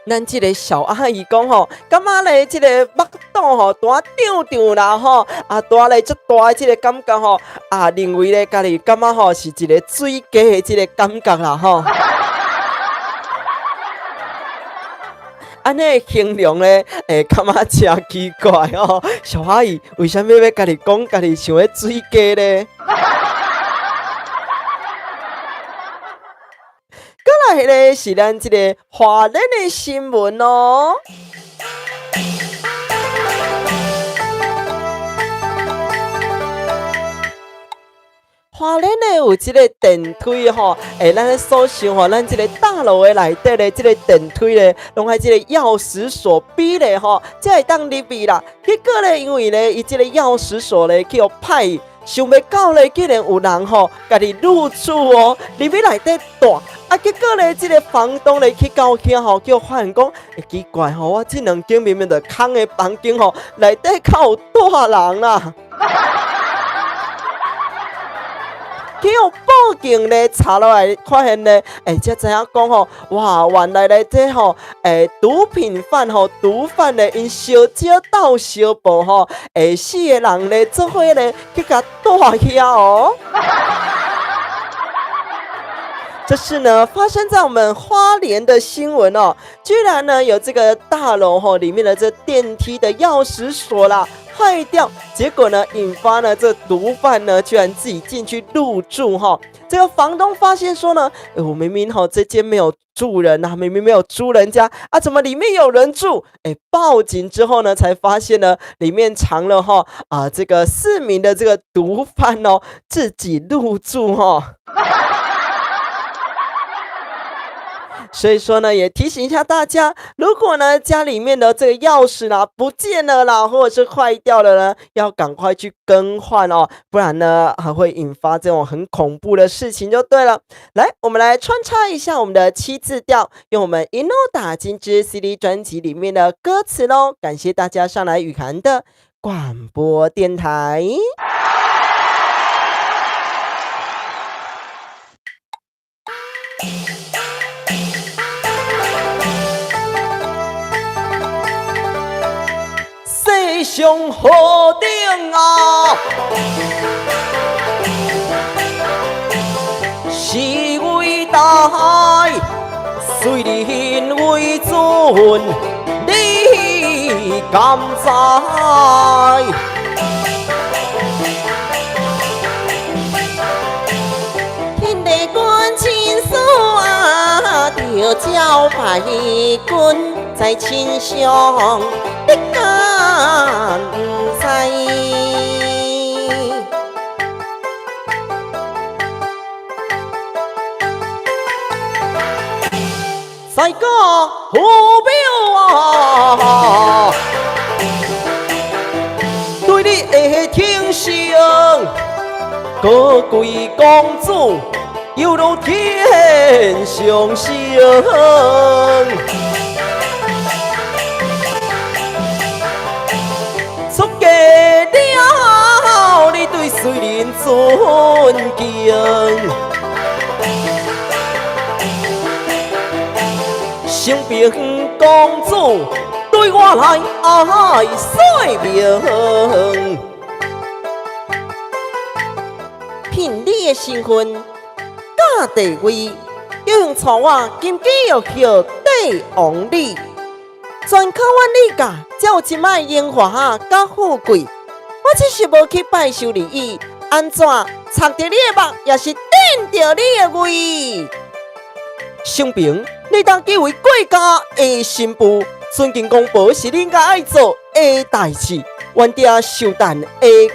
咱這個小阿姨講吼，感覺咧這個腹肚吼大脹脹啦吼，啊大咧足大的這個感覺吼，啊認為咧家己感覺吼是一個水雞的這個感覺啦吼。按呢形容咧，會感覺誠奇怪哦。小阿姨為啥物欲家己講家己像咧水雞咧？閣來咧是咱這個花蓮的新聞哦。花蓮咧有這個電梯吼，欸，咱所想吼，咱這個大樓的內底咧，這個電梯咧，攏愛這個鑰匙鎖嗶咧吼，才會當入去啦。結果咧，因為咧，伊這個鑰匙鎖咧去予歹。想袂到咧，竟然有人吼，家己入住哦，入去內底蹛，啊，結果咧，這個房東咧去到遐吼，叫發現講，欸，奇怪吼，我這兩間明明就空的房間吼，內底較有蹛人啦。去予報警咧，查落來發現咧，欸，才知影講吼，哇，原來咧這吼，欸，毒品犯吼，毒販咧，𪜶相招鬥相報吼，欸，四個人咧做伙咧去共蹛遐哦。這是呢發生在我們花蓮的新聞哦，居然呢有這個大樓吼裡面的這電梯的鑰匙鎖啦壞掉，結果呢引發呢這毒販呢居然自己進去入住哈，這個房東發現說呢，欸，我明明吼這間沒有住人啊，明明沒有租人家啊，怎麼裡面有人住？欸，報警之後呢，才發現呢裡面藏了哈啊這個4名的這個毒販哦，自己入住哈。所以說呢，也提醒一下大家，如果呢家裡面的這個鑰匙啦不見了啦，或者是壞掉了呢，要趕快去更換哦，不然呢還會引發這種很恐怖的事情就對了。來，我們來穿插一下我們的七字調，用我們一路打金枝 CD 專輯裡面的歌詞嘍。感謝大家上來雨涵的廣播電台。世上何等啊，是偉大，雖人為尊，你敢知？天地君親師啊，著招牌君在身上，你敢毋知？在家父母啊，對你的疼惜，高貴公子猶如天上星。出嫁了，你對誰人尊敬？承平公子對我來愛說明。憑你的身份佮地位，要用娶我金枝玉葉帝王你，全靠阮李家才有這擺榮華佮富貴。我只是無去拜壽而已，按怎插著你的目，也是頂著你的胃？承平，你當既為國家的新婦，尊敬公婆是你應該愛做的代誌。阮爹壽誕的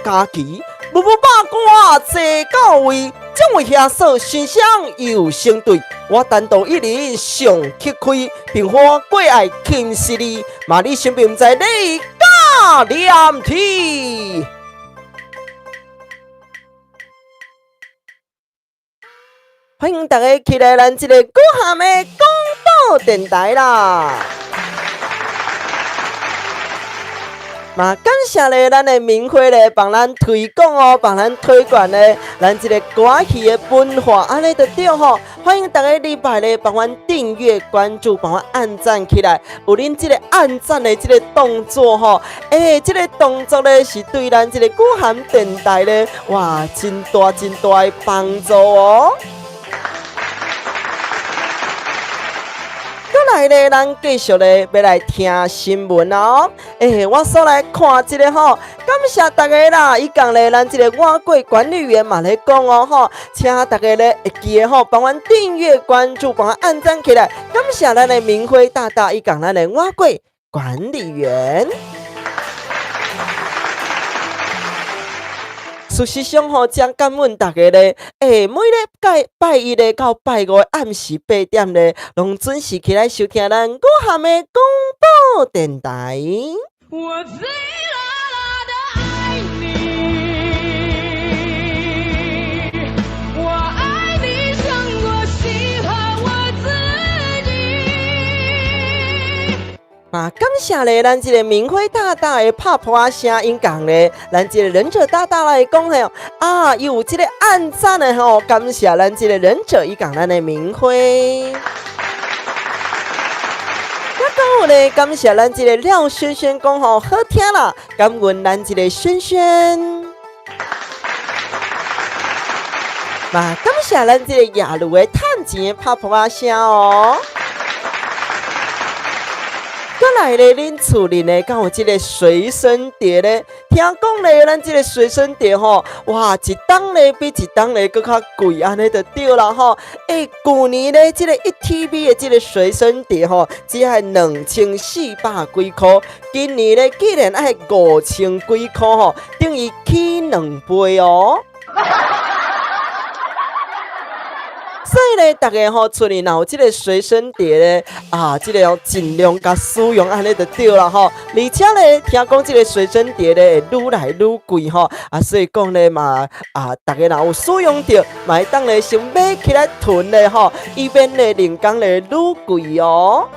假期，母母百官坐到位，眾位兄嫂神双又相對，我單獨一人上乞開，並花過愛輕視你，嘛你想必毋知你假連天。歡迎大家起來咱這个古涵的廣播電台啦！嘛，感謝咧，咱的明輝咧，幫咱推廣哦，幫咱推廣咧，咱這个歌戲的文化，按呢就對吼。歡迎大家禮拜咧，幫阮訂閱、關注，幫阮按讚起來。有恁這个按讚的這个動作吼，欸，這个動作咧是對咱這个古涵電台咧，哇，真大真大的幫助哦。來咧，咱繼續咧，欲來聽新聞哦。欸，我煞來看這个吼，感謝大家啦。伊講咧，咱這个碗粿管理員嘛咧講哦吼，請大家咧會記得吼，幫阮訂閱、關注、幫阮按讚起來。感謝咱的明輝大大，伊講咱的碗粿管理員。事實上吼，真感恩大家咧，欸，每禮拜拜一咧到拜五暗時8點咧，攏準時起來收聽咱古涵的廣播電台。我醉了的愛你，我愛你勝過喜歡我自己。嘛，感謝咧，咱這个明輝大大的拍破仔聲音講咧，咱這个忍者大大來講咧，啊，有這个按讚的吼，感謝咱這個忍者伊講咱的明輝。我講有咧，感謝咱這个廖萱萱講吼，好聽啦，感恩咱這个萱萱。嘛，感謝咱這個亞路的趁錢的拍破仔聲哦。閣來咧，恁厝裡咧，敢有這个隨身碟咧？聽講咧，咱這个隨身碟吼，哇，一檔咧比一檔咧閣較貴，按呢就對啦吼。欸，舊年咧，這个1 TB 的這个隨身碟吼，只愛2400幾箍，今年咧竟然愛5000幾箍吼，等於起2倍哦。所以咧，大家吼厝裡若有這个隨身碟咧，啊，這个要盡量共使用，按呢就對啦吼。而且咧，聽講這个隨身碟咧會愈來愈貴吼，啊，所以講咧嘛，啊，大家若有使用著，嘛會當咧先買起來囤咧吼，以免咧人工咧愈貴哦。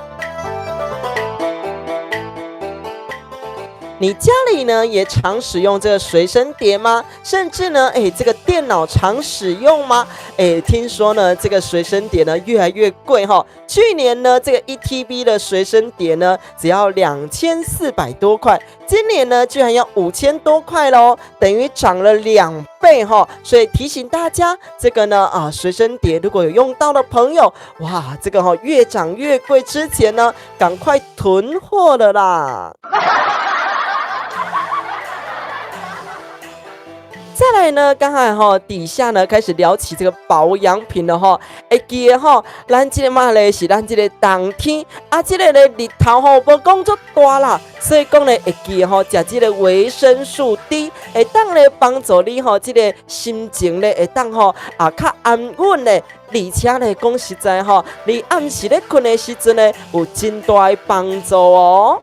你家裡呢也常使用這個隨身碟嗎？甚至呢，欸，這個電腦常使用嗎？欸，聽說呢，這個隨身碟呢越來越貴哈。去年呢，這個1 TB 的隨身碟呢只要2400多塊，今年呢居然要5000多塊咯，等於漲了2倍哈。所以提醒大家，這個呢啊，隨身碟如果有用到的朋友，哇，這個哈越漲越貴之前呢，趕快囤貨了啦。再來呢，剛才吼底下呢開始聊起這個保養品了吼，會記得吼，咱這個嘛咧是咱這個冬天，啊，這個咧日頭吼無講足大啦，所以講咧會記得吼，食這個維生素 D，會當咧幫助你吼，這個心情咧會當吼啊較安穩咧，而且咧講實在吼，你暗時咧睏的時陣咧有真大的幫助哦。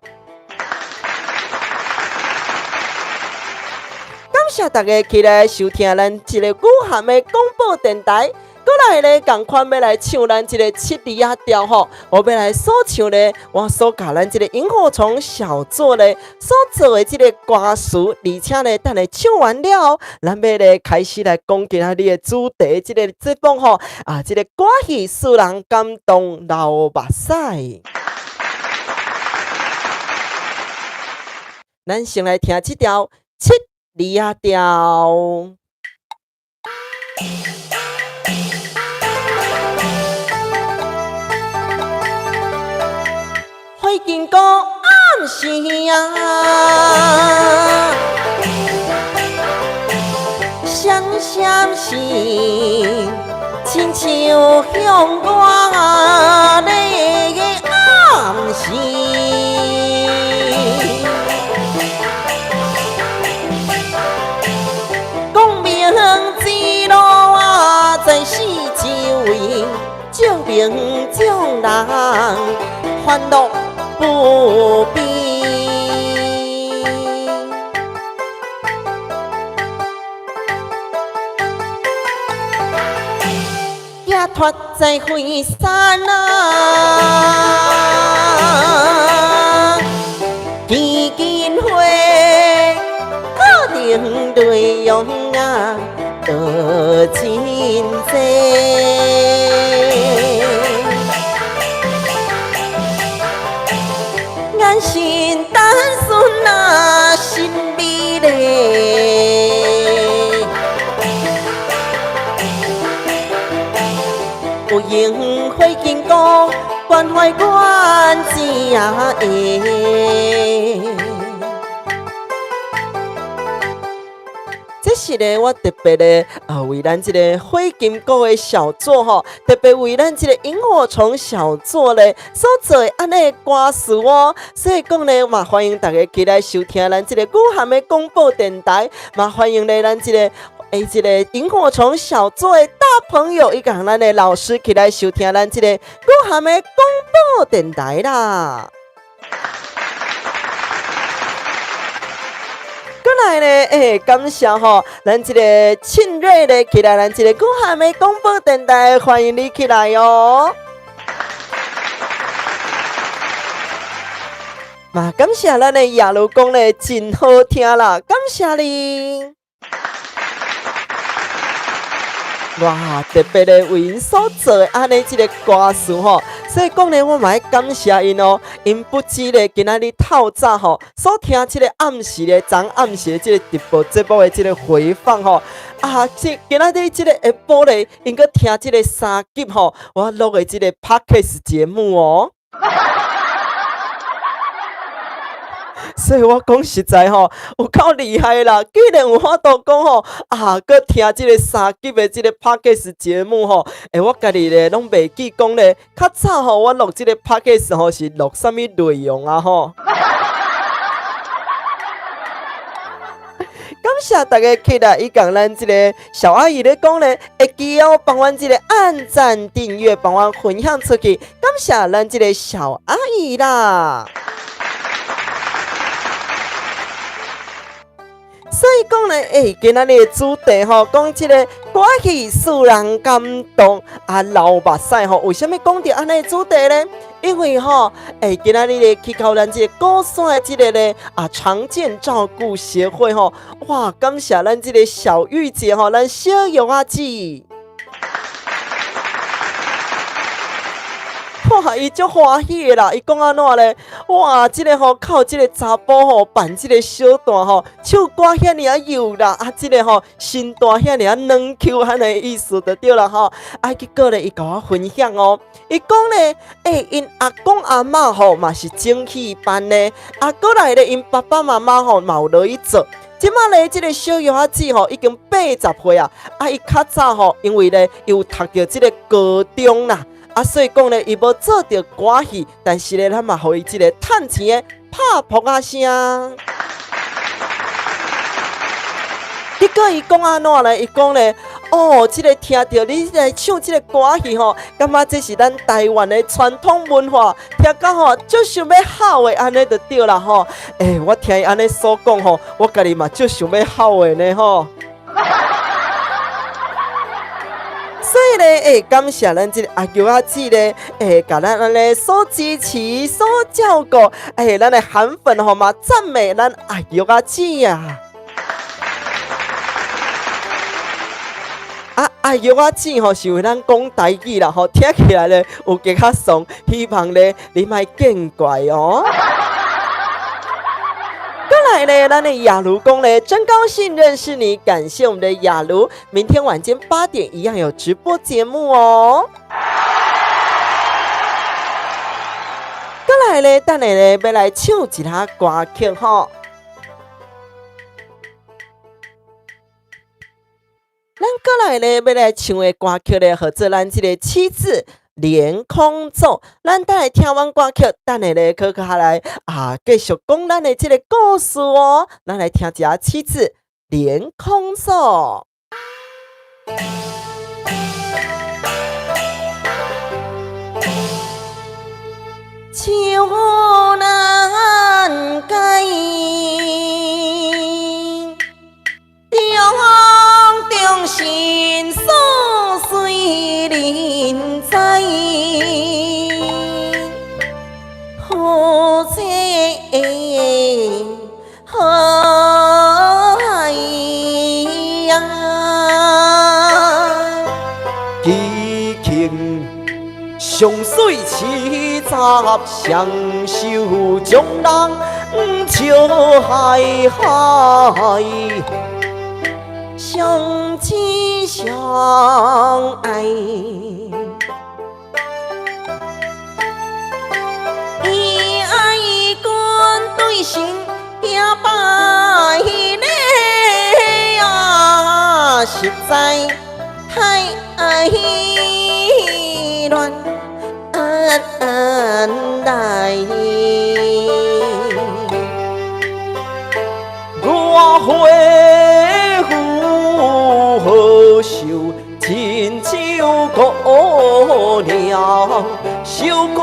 感謝大家起來收聽咱這个古涵的廣播電台。閣來咧，仝款欲來唱咱這个七里仔調吼，我欲來所唱咧，我所共咱這个螢火蟲小組咧所做的這个歌詞，而且咧，等下唱完了後，咱欲咧開始來講今仔日的主題，這个節目吼，啊，這个歌戲使人感動流目屎。咱先來聽這條七里仔調。火金姑暗时啊，闪闪是，親像向我咧暗示。光明之路啊，在四周圍，照明情眾人歡樂無邊。寄託在惠山啊，基金會可能內容啊，多真濟。眼神單純啊，心美麗。有閒回金閣，關懷阮子仔的。這是咧，我特別咧啊，為咱這个火金姑的小作吼，特別為咱這个螢火蟲小作咧所做的按呢歌詞哦。所以講咧，嘛歡迎大家起來收聽咱這个雨涵的廣播電台，嘛歡迎咧咱這个這个螢火蟲小作的大朋友，以及咱的老師起來收聽咱這个雨涵的廣播電台啦。過來咧，感謝吼，咱這個慶瑞咧起來，咱這個雨涵的廣播電台，歡迎你起來哦。嘛，感謝咱的雅茹講咧真好聽啦，感謝你。哇，特別咧為𪜶所做的按呢這个歌詞吼，所以講咧，我嘛愛感謝𪜶哦。𪜶不止咧今仔日透早吼所聽這个暗時咧，昨暗時的這个直播節目的這个回放吼，啊，這今仔日這个下晡咧，𪜶閣聽這个3集吼，我錄的這个 Podcast 節目哦。所以我講實在吼，有夠厲害啦！竟然有法度講吼，啊，閣聽這个3集的這个 Podcast 節目吼，我家己咧攏袂記講咧，較早吼我錄這个 Podcast 吼是錄啥物內容啊吼？感謝大家起來，以及咱這个小阿姨咧講咧，會記哦，幫阮這个按讚、訂閱，幫阮分享出去。感謝咱這个小阿姨啦。所以講咧，今仔日的主題吼，講這个歌戲使人感動啊，流目屎吼。為啥物講著按呢主題咧？因為吼，今仔日咧去到咱這个鼓山的這个咧啊，常見照顧協會吼，哇，感謝咱這个小玉姐吼，咱小玉阿姊。哇，伊足歡喜的啦！伊講按怎咧？哇，這个吼靠這个查埔吼扮這个小旦吼，唱歌遐爾仔幼啦，啊，這个吼身段遐爾仔軟 Q，按呢意思就對啦吼。啊，結果咧，伊共我分享哦，伊講咧，𪜶阿公阿嬤吼嘛是蒸戲班的，啊，過來咧，𪜶爸爸媽媽吼嘛有落去做。這擺咧，這个小玉仔姊吼已經80歲啊，啊，伊較早吼，因為咧，伊有讀著這个高中啦。啊，所以講咧，伊無做著歌戲，但是咧，咱嘛予伊這个趁錢的拍噗仔聲。結果伊講按怎咧？伊講咧，哦，這个聽著你來唱這个歌戲吼，感覺這是咱台灣的傳統文化，聽甲吼足想欲哭的，按呢就對啦吼。我聽伊按呢所講吼，我家己嘛足想欲哭的呢吼。所以咧，感謝咱這个阿玉阿姊咧，共咱按呢所支持、所照顧，咱的韓粉吼嘛讚美咱阿玉阿姊啊！啊，阿玉阿姊吼是為咱講台語啦，吼聽起來咧有加較爽，希望咧你莫見怪哦。來咧，咱的雅茹講咧，真高興認識你，感謝我們的雅茹。明天晚間8點一樣有直播節目哦。過來咧，等下咧，欲來唱一下歌曲吼。咱過來咧，欲來唱的歌曲咧，號做咱這个七字連空奏，咱等下聽完歌曲，等下咧，閣較來啊，繼續講咱的這个故事哦。咱來聽一下七字連空奏。愁難解，重重心事隨人知，何者何愛呀？激情上水七十，双手将人笑嗨嗨，相亲相愛，伊愛君對神行拜禮啊，實在太亂來。我回復好受，親像姑娘，相歸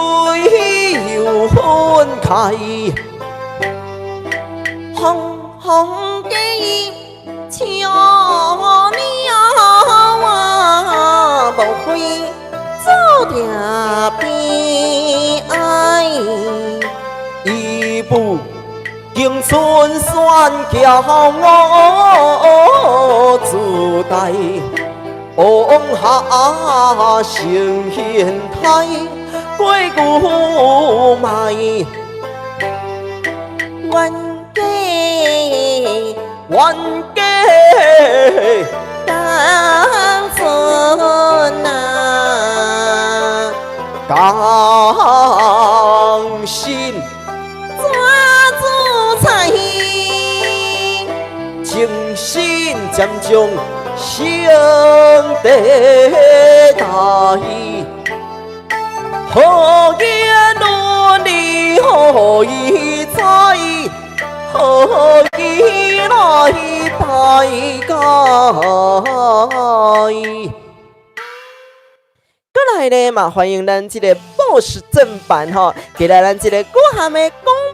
又分開。風風的笑了啊，莫非注定悲哀？伊不經春山叫我自帶，往下成形態過舊賣。冤家冤家同船啊，同心怎自在？情深渐将成地带，何言论理何以在？何以來代解？過來咧嘛，歡迎咱這個 BOSS 正版吼，過來咱這個古涵的廣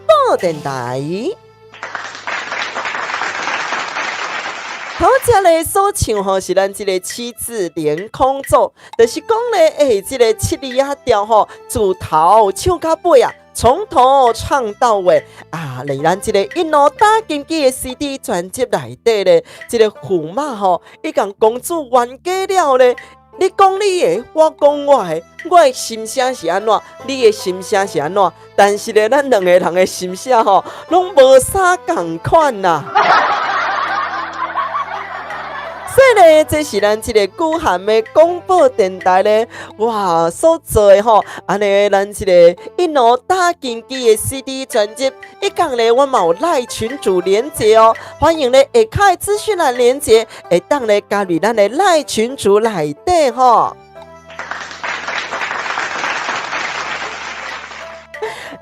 播電台。頭一个所唱吼是咱這個七字連空奏，就是講咧，這個七字仔調吼，自頭唱到尾啊，從頭唱到尾啊！連咱這個一路打金雞的 CD 專輯內底咧，這個駙馬吼，伊共公主冤家了咧。你講你的，我講我的，我的心聲是按怎，你的心聲是按怎？但是咧，咱兩個人的心聲吼，攏無啥仝款啦。所以咧，這是咱這個古涵的廣播電台咧，哇，所做的吼，按呢，咱這個一路打金雞的 CD 專輯，一講咧，我嘛有 LINE 群組連結哦，歡迎咧下跤資訊欄連結，會當咧加入咱的 LINE 群組內底吼。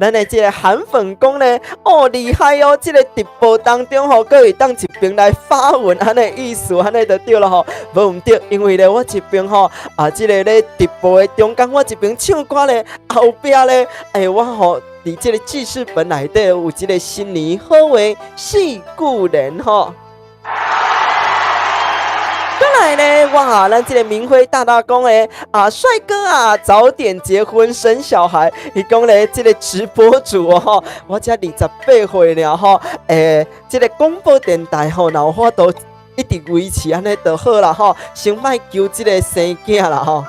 咱的這個韓粉講咧，哦，厲害哦！這個直播當中吼，閣會當一邊來發文，按呢意思，按呢就對了吼。無毋對，因為咧，我一邊吼啊，這個咧直播的中間，我一邊唱歌咧，後壁咧，我吼佇這個記事本內底有這個新年好話四句聯吼。過來咧，哇！咱這個明輝大大講的啊，帥哥啊，早點結婚生小孩。伊講咧，這個直播主哦，我才28歲了吼，這個廣播電台吼，若有法度一直維持按呢就好啦吼，先莫求這個生囝啦吼。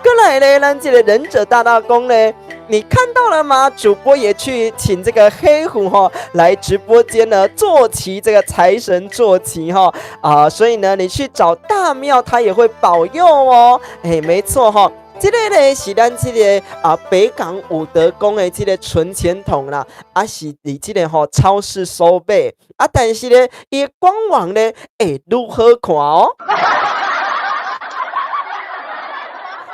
過來咧，咱這個忍者大大講咧。你看到了嗎？主播也去請這個黑虎哈來直播間呢坐騎這個財神坐騎哈啊，所以呢你去找大廟，他也會保佑哦。沒錯哈，這個呢是咱這個啊北港武德宮的這個存錢筒啦，啊是佇這個吼超市收買啊，但是呢伊官網呢愈好看哦。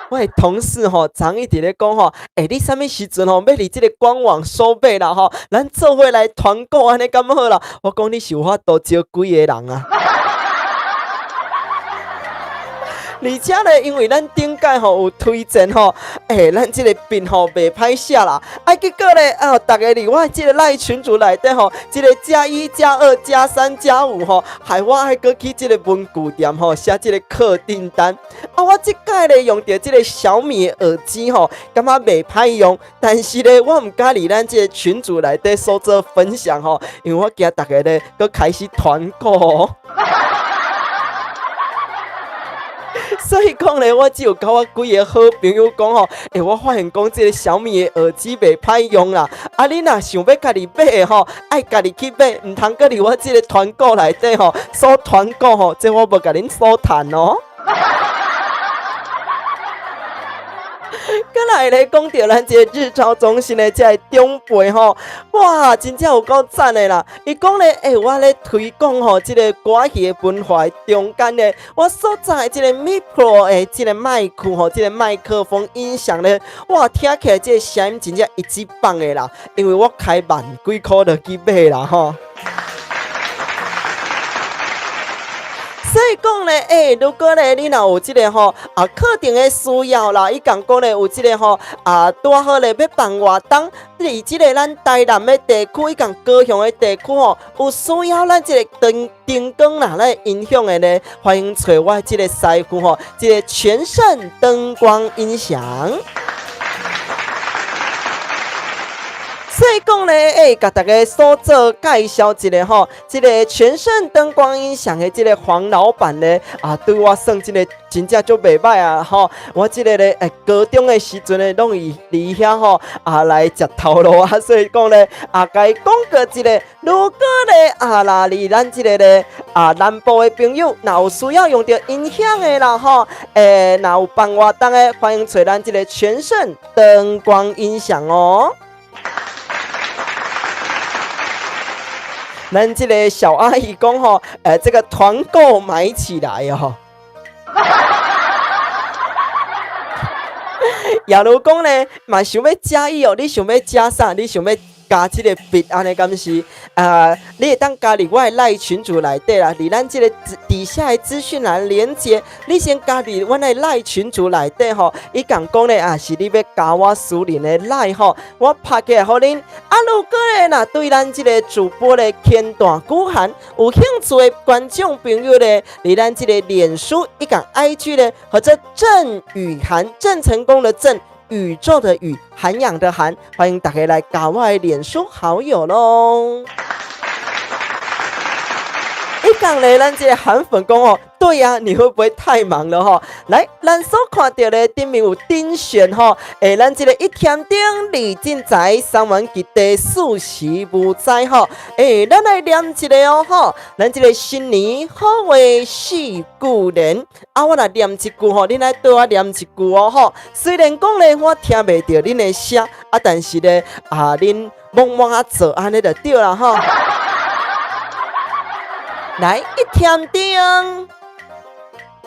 我的同事吼，昨一直咧講吼，你啥物時陣吼，欲佇這個官網收買啦吼，咱做伙來團購按呢敢好啦？我講你是有法度招幾個人啊？而且咧，因為咱頂擺吼有推薦吼，咱這個筆吼袂歹寫啦。啊，結果咧，啊，逐家佇我這個 LINE 群組內底吼，這個加一加二加三加五吼，害我愛閣去這個文具店吼寫這個客訂單。啊，我這擺咧用著這個小米的耳機吼，感覺袂歹用，但是咧，我毋敢佇咱這個群組內底所做分享吼，因為我驚逐家咧閣開始團購。所以講咧，我只有佮我幾个好朋友講吼，我發現講這个小米的耳機袂歹用啦。啊，你若想欲家己買的吼，愛家己去買，毋通閣佇我這个團購內底吼，搜團購吼，這我無共恁搜趁哦。閣來咧，講著咱這个日照中心的這个長輩吼，哇，真正有夠讚的啦！伊講咧，我咧推廣吼，這个歌仔戲的文化中間咧，我所在的這个 Micro 的這个麥克吼，這个麥克風音響咧，哇，聽起來這个聲音真正一級棒的啦！因為我開萬幾箍落去買啦吼。所以講咧，如果咧你若有這个吼啊課程的需要啦，伊共講咧有這个吼啊，拄好咧欲辦活動，佇這个咱台南的地區，伊共高雄的地區吼，有需要咱這个燈燈光啦，來音響的咧，歡迎揣我這个師傅吼，這个全盛燈光音響。所以講咧，共大家所做介紹一下吼，這个全盛燈光音響的這个黃老闆咧，啊，對我算這个真正足袂䆀啊吼。我這个咧，高中的時陣咧，攏會佇遐吼，啊，來食頭路啊。所以講咧，啊，共伊講過一个，如果咧，啊，若佇咱這个咧，啊，南部的朋友，若有需要用著音響的啦吼，若有辦活動的，歡迎揣咱這个全盛燈光音響哦。咱這个小阿姨講吼，這个團購買起來哦。假如講咧，嘛想欲加一哦，你想欲加啥？你想欲加這个筆按呢敢是？你會當加入我的 LINE 群組內底啦，佇咱這个底下的資訊欄連結，你先加入阮的 LINE 群組內底吼。伊共講咧啊，是你欲加我私人的 LINE 吼，我拍起來予恁。啊，如果咧若對咱這个主播咧牽大孤寒有興趣的觀眾朋友咧，佇咱這个臉書以及 IG 咧，或者鄭雨涵，鄭成功的鄭，宇宙的宇，涵養的涵，歡迎大家來加我的臉書好友囉。伊講咧，咱這个韓粉講哦，對呀，你會不會太忙了吼？來，咱所看著咧，頂面有丁選吼，咱這个一添燈，二進財，三元及第，四時無災吼。咱來念一个哦吼，咱這个新年好話四句聯，啊，我來念一句吼，恁來對我念一句哦吼。雖然講咧，我聽袂著恁的聲，啊，但是咧，啊，恁摸摸啊做按呢就對啦吼。來，一添燈，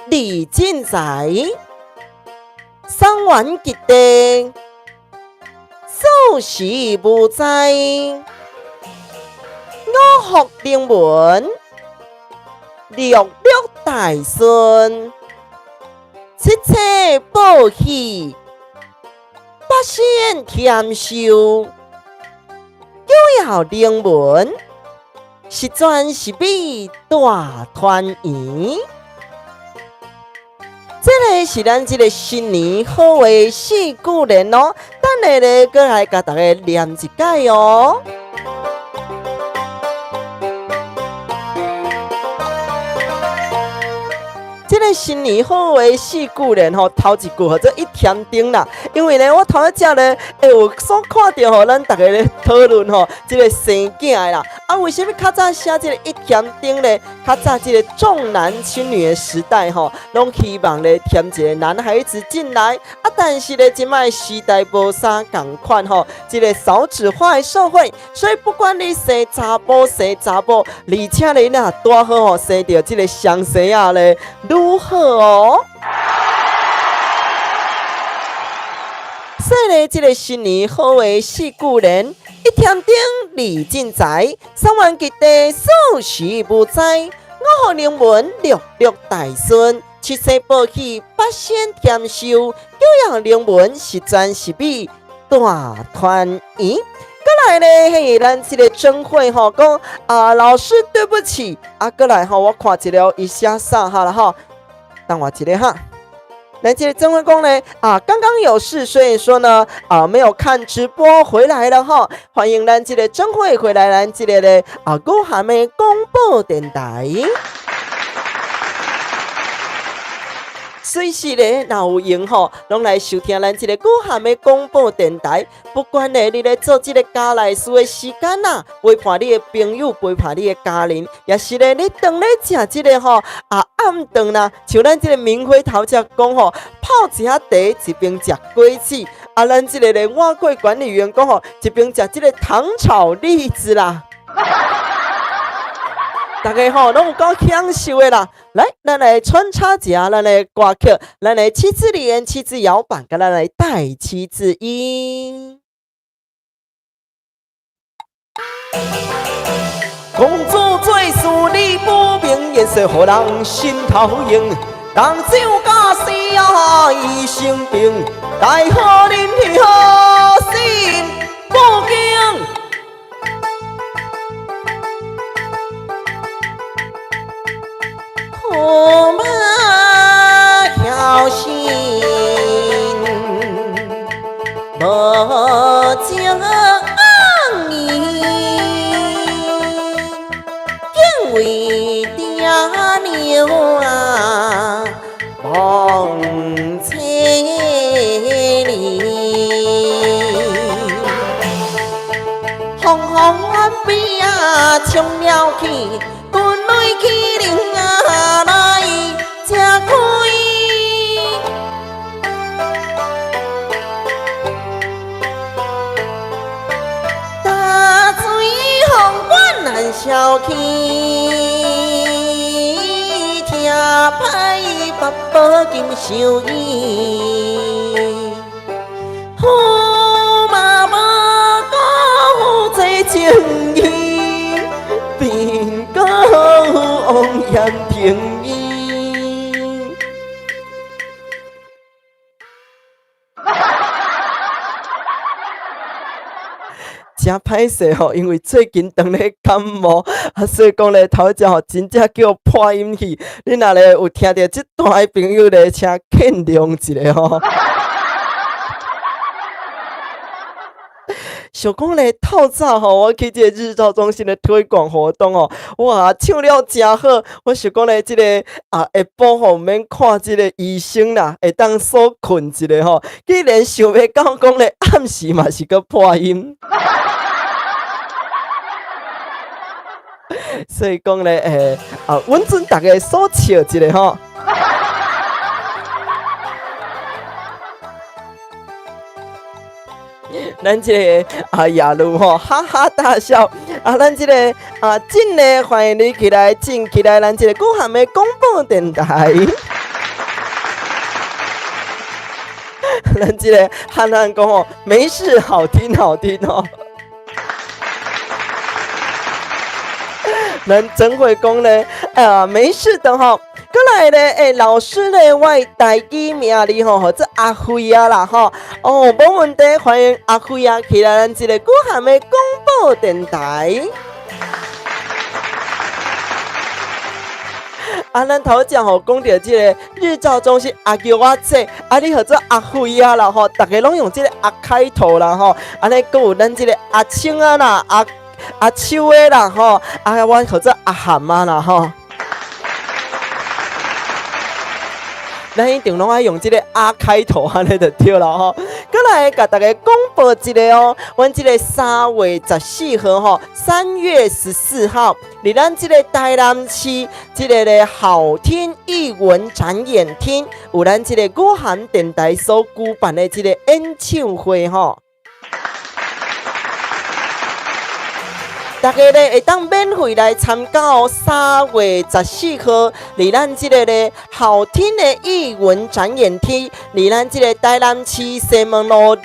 二進財，三元及第，四時無災，五福臨門，六六大順，七七報喜，八仙添壽，九曜臨門，十全十美大團圓。這个是咱這个新年好話四句聯哦，等下咧，閣來共大家念一擺哦。這个新年好話四句聯吼，頭一句號做一添燈啦。因為咧，我頭一隻咧，有所看著吼，咱逐家咧討論吼，這个生囝的啦。啊，為啥物較早寫這个一添燈咧？較早這个重男輕女的時代吼，攏希望咧添一个男孩子進來。啊，但是咧，這擺時代無啥仝款吼，這个少子化的社會，所以不管你生查埔生查某，而且咧，你若拄好吼生著這个雙生仔咧，愈好哦。所以咧，這个新年好話四句聯：一添燈，二進財，三元及第，四時無災，五福臨門，六六大順，七星報喜，八仙添壽，九陽龍門，十全十美，大團圓。閣來咧，嘿，咱這个曾慧吼講啊，老師對不起啊，閣來吼，我看一下伊寫啥哈啦吼，等我一下哈。咱這个曾慧講咧啊，剛剛有事，所以說呢啊，沒有看直播回來了哈。歡迎咱這个曾慧回來，咱這个咧啊，古涵的廣播電台。隨時咧，若有閒吼，攏來收聽咱這个古涵的廣播電台。不管咧，你咧做這个家內事的時間啊，陪伴你的朋友，陪伴你的家人，也是咧，你當咧食這个吼啊暗頓啦，像咱這个明輝頭才講吼，泡一下茶，一邊食果子。啊，咱這个咧碗粿管理員講吼，一邊食這个糖炒栗子啦。大家吼攏有夠享受的啦！來，咱來穿插一下咱的歌曲，咱的七字連、七字搖板，佮咱來帶七字音。公主做事你不明，言說予人心頭硬。當酒駕死啊伊生病，大好恁好心不敬。駙馬曉心無情義，敬為爹娘啊，望千里。風風雨雨啊，衝了去，軍隊去領啊來吃虧。大水風管難消去，聽歹八寶金相依。駙馬無辜這情義，變到王延平伊。真歹勢吼，因為最近當咧感冒，啊，所以講咧頭一隻吼真正叫破音去。你若咧有聽著這段的朋友咧，請見諒一下吼。想講咧，透早吼，我去這个日照中心的推廣活動哦，哇，唱了誠好。我想講咧，這个啊下晡吼，毋免看這个醫生啦，會當少睏一下吼。既然想欲到講咧，暗時嘛是閣破音。所以講咧，啊，允准大家少笑一下吼。咱這个啊亞路吼，哈哈大笑啊！咱這個啊，真的歡迎你起來進起來，咱這個古涵的廣播電台。咱這个漢漢講吼，沒事，好聽好聽哦。咱真會講咧，啊，沒事的吼。閣來咧，老師咧，我的台語名字吼，號做阿輝啊啦吼。哦，無問題，歡迎阿輝啊，起來咱這个古涵的廣播電台。啊，咱頭前吼講著這个日照中心阿叫我這，啊，你號做阿輝啊啦吼，逐个攏用這个阿開頭啦吼。按呢閣有咱這个阿青啊啦，阿秋的啦吼，啊，我號做阿涵啊啦吼。咱一定攏愛用這个阿開頭按呢就對了吼。閣來共大家廣播一下哦，阮這个3月14號吼，3月14號，佇咱這个台南市這个咧好聽藝文展演廳，有咱這个古涵電台所舉辦的這个演唱會吼。大家咧會當免費來參加哦。3月14號，佇咱這个咧好聽的藝文展演廳，佇咱這个台南市西門路二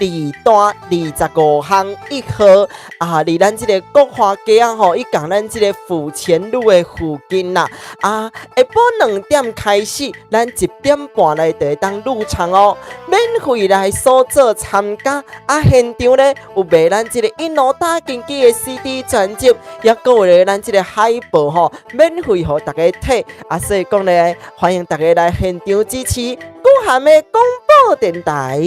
段25巷1號啊，佇咱這个國華街仔吼，以及咱這个府前路的附近啦。啊，下晡2點開始，咱1點半來就會當入場哦，免費來所做參加。啊，現場咧有賣咱這个一路打金枝的 CD 專輯，抑閣有咧咱這个海報吼，免費予大家睇。啊，所以講咧，歡迎大家來現場支持古涵的廣播電台。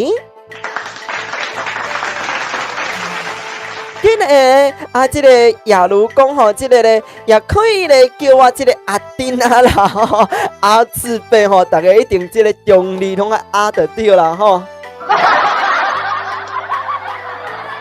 今日啊，這個雅如講吼，這個咧也可以咧叫我這個阿丁啊啦，吼，阿字輩吼，大家一定這個中二攏愛阿就對啦吼。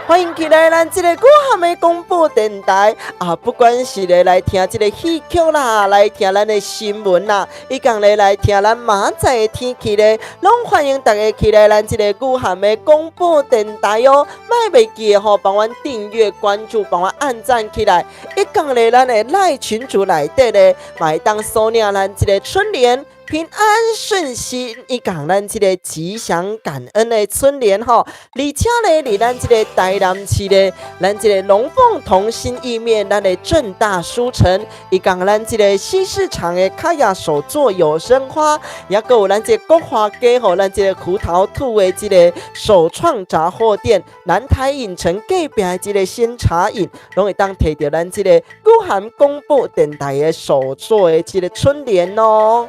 歡迎起來咱這个古涵的廣播電台啊！不管是咧來聽這个戲曲啦，來聽咱的新聞啦，以及咧來聽咱馬仔的天氣咧，攏歡迎大家起來咱這个古涵的廣播電台哦！莫袂記得吼，幫阮訂閱、關注、幫阮按讚起來，以及咧咱的賴群組內底咧，嘛會當收領咱這个春聯。平安順心，以及咱這个吉祥感恩的春聯吼，而且咧，佇咱這个台南市咧，咱這個龍鳳同心意麵，咱的正大書城，以及咱這个新市場的卡亞手作有聲花，也閣有咱這個國華街吼，咱這個胡桃兔的這个首創雜貨店，南台影城隔壁的這个鮮茶飲，攏會當提著咱這个古涵廣播電台的手作的這个春聯哦。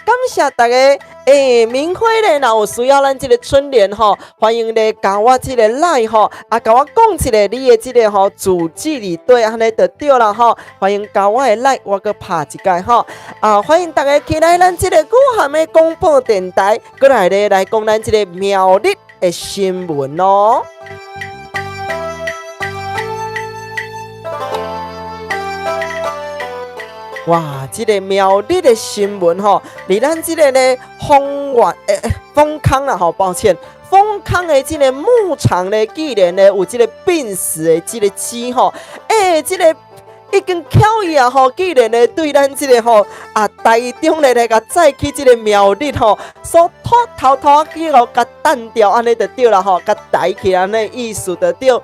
感謝大家，欸，明輝咧，若有需要咱這个春聯吼，歡迎咧加我這个 LINE 吼，啊，共我講一下你的這个吼住址佇佗，按呢就對啦吼。歡迎加我的 LINE，我閣拍一擺吼。啊，歡迎大家起來咱這个古涵的廣播電台，閣來咧來講咱這个苗栗的新聞哦。哇，這个苗栗的新聞吼，佇咱這个咧豐原欸豐康啦吼，抱歉，豐康的這个牧場咧，竟然咧有這个病死的這个雞吼，欸，這个已經巧伊啊吼，竟然咧對咱這个吼啊台中咧來共載去這个苗栗吼，所偷偷偷去予共彈掉按呢就對啦吼，共抬起按呢意思就對。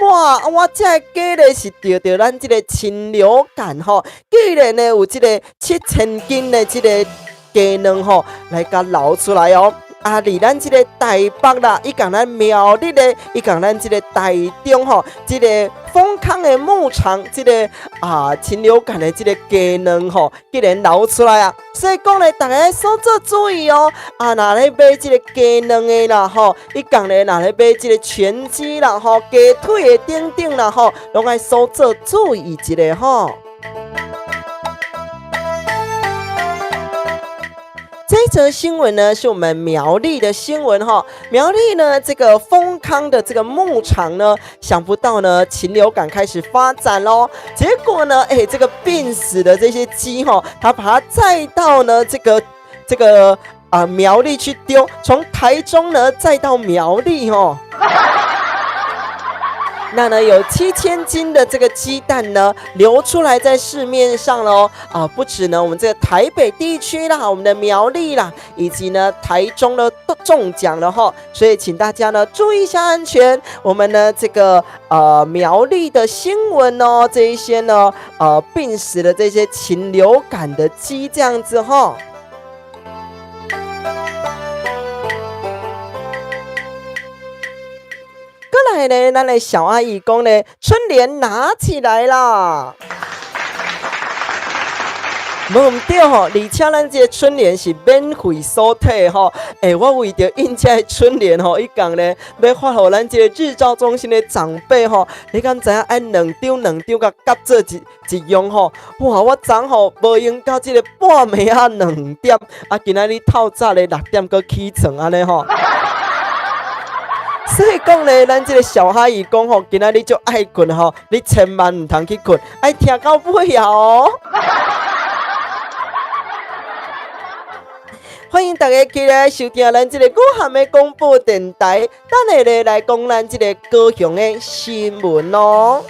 哇！我這个雞咧是著著咱這个禽流感吼，竟然呢有這个7000斤的這个雞卵吼來共流出來哦。啊，佇咱這个台北啦，以及咱苗栗咧，以及咱這个台中吼，這个豐康的牧場，這个啊禽流感的這个雞卵吼，竟然流出來啊！所以講咧，大家稍作注意哦。啊，若咧買這个雞卵的啦吼，以及咧若咧買這个全雞啦吼，雞腿的等等啦吼，攏愛稍作注意一下吼。這則新聞呢，是我們苗栗的新聞哈。苗栗呢，這個豐康的這個牧場呢，想不到呢，禽流感開始發展咯。結果呢，欸，這個病死的這些雞哈，他把它載到呢這個這個啊苗栗去丟，從台中呢載到苗栗哦。那呢，有7000斤的這個雞蛋呢流出來在市面上咯。啊，不止呢，我們這個台北地區啦，我們的苗栗啦，以及呢台中呢都中獎了哈，所以請大家呢注意一下安全。我們呢這個苗栗的新聞哦，這一些呢病死的這些禽流感的雞這樣子哈。過來呢，咱的小阿姨講呢，春聯拿起來啦！無毋對吼，而且咱這个春聯是免費索提吼。欸，我為著印這个春聯吼，伊講咧欲發予咱這个日照中心的長輩吼，你敢知影愛兩張兩張共夾做一一樣吼？哇，我昨吼無閒到這个半暝仔2點，啊，今仔日透早咧6點閣起床按呢吼。所以講咧，咱這个小阿姨講吼，今仔日足愛睏吼，你千萬毋通去睏，愛聽到尾啊哦。歡迎大家起來收聽咱這個武漢的廣播電臺，等下咧來講咱這個高雄的新聞哦。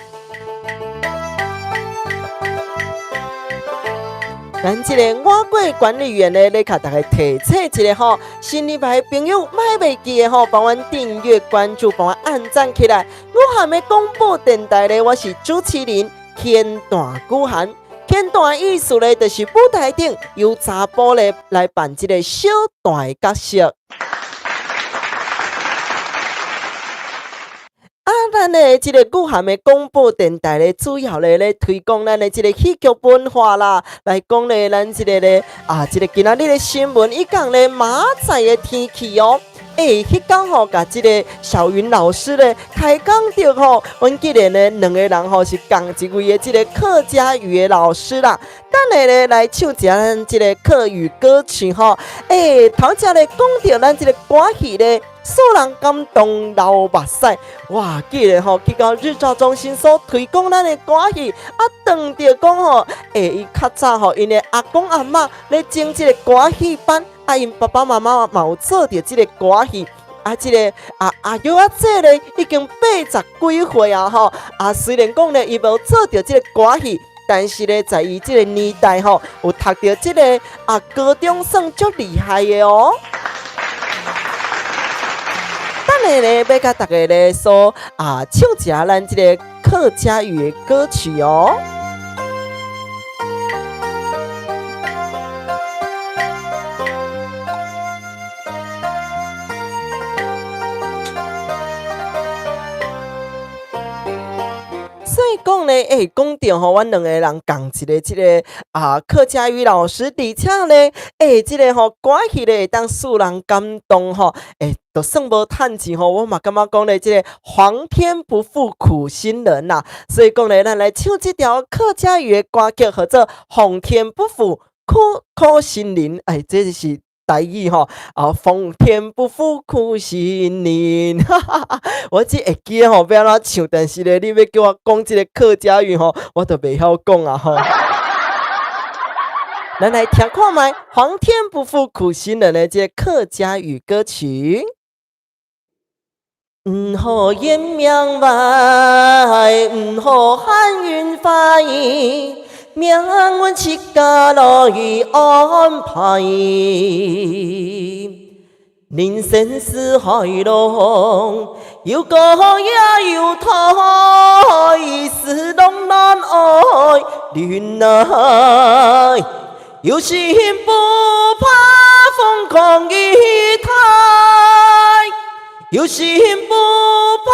咱這個碗粿管理員咧，咧共大家提醒一下吼，新入來的朋友莫袂記得吼，幫阮訂閱、關注、幫阮按讚起來。武漢的廣播電臺咧，我是主持人天大古涵。天大意思咧，就是舞台頂由查埔咧來扮這個小旦的角色。啊，咱的這個武漢的廣播電臺咧，主要咧咧推廣咱的這個戲劇文化啦，來講咧咱這個咧啊，這個今仔日的新聞，伊講咧馬仔的天氣哦。欸，彼工吼，共這個小雲老師咧開講著吼，阮竟然咧兩個人吼是仝一位的這個客家語的老師啦。等下咧來唱一下咱這個客語歌曲吼。欸，頭前咧講著咱這個歌戲咧，使人感動流目屎。哇，竟然吼去到日照中心所推廣咱的歌戲，啊，當著講吼，欸，伊較早吼，𪜶的阿公阿嬤咧整這個歌戲班。啊，𪜶爸爸媽媽嘛有做著這個歌戲，啊，這個啊阿舅阿姐咧已經八十幾歲啊吼，啊雖然講咧伊無做著這個歌戲，但是咧在伊這個年代吼，有讀著這個啊高中算足厲害的哦。等下咧欲共大家咧說啊唱一下咱這個客家語的歌曲哦。所以講咧，欸，講著吼，阮兩個人仝一个這個啊客家語老師，而且咧，欸，這個吼歌戲咧會當使人感動吼，欸，就算無趁錢吼，我嘛感覺講咧，這個皇天不負苦心人啦。所以講咧，咱來唱這條客家語的歌曲，號做《皇天不負苦苦心人》。欸，這就是台語吼，啊，皇天不負苦心人。哈哈哈，我只會記吼，欲按怎唱，但是咧，你欲叫我講這個客家語吼，我就袂曉講啊吼。咱來聽看覓，皇天不負苦心人的這個客家語歌曲。毋予言命歹，毋予喊運歹，命運自家來安排。人生似海浪，有高也有低，是攏難愛忍耐。有心不怕風狂雨大，有心不怕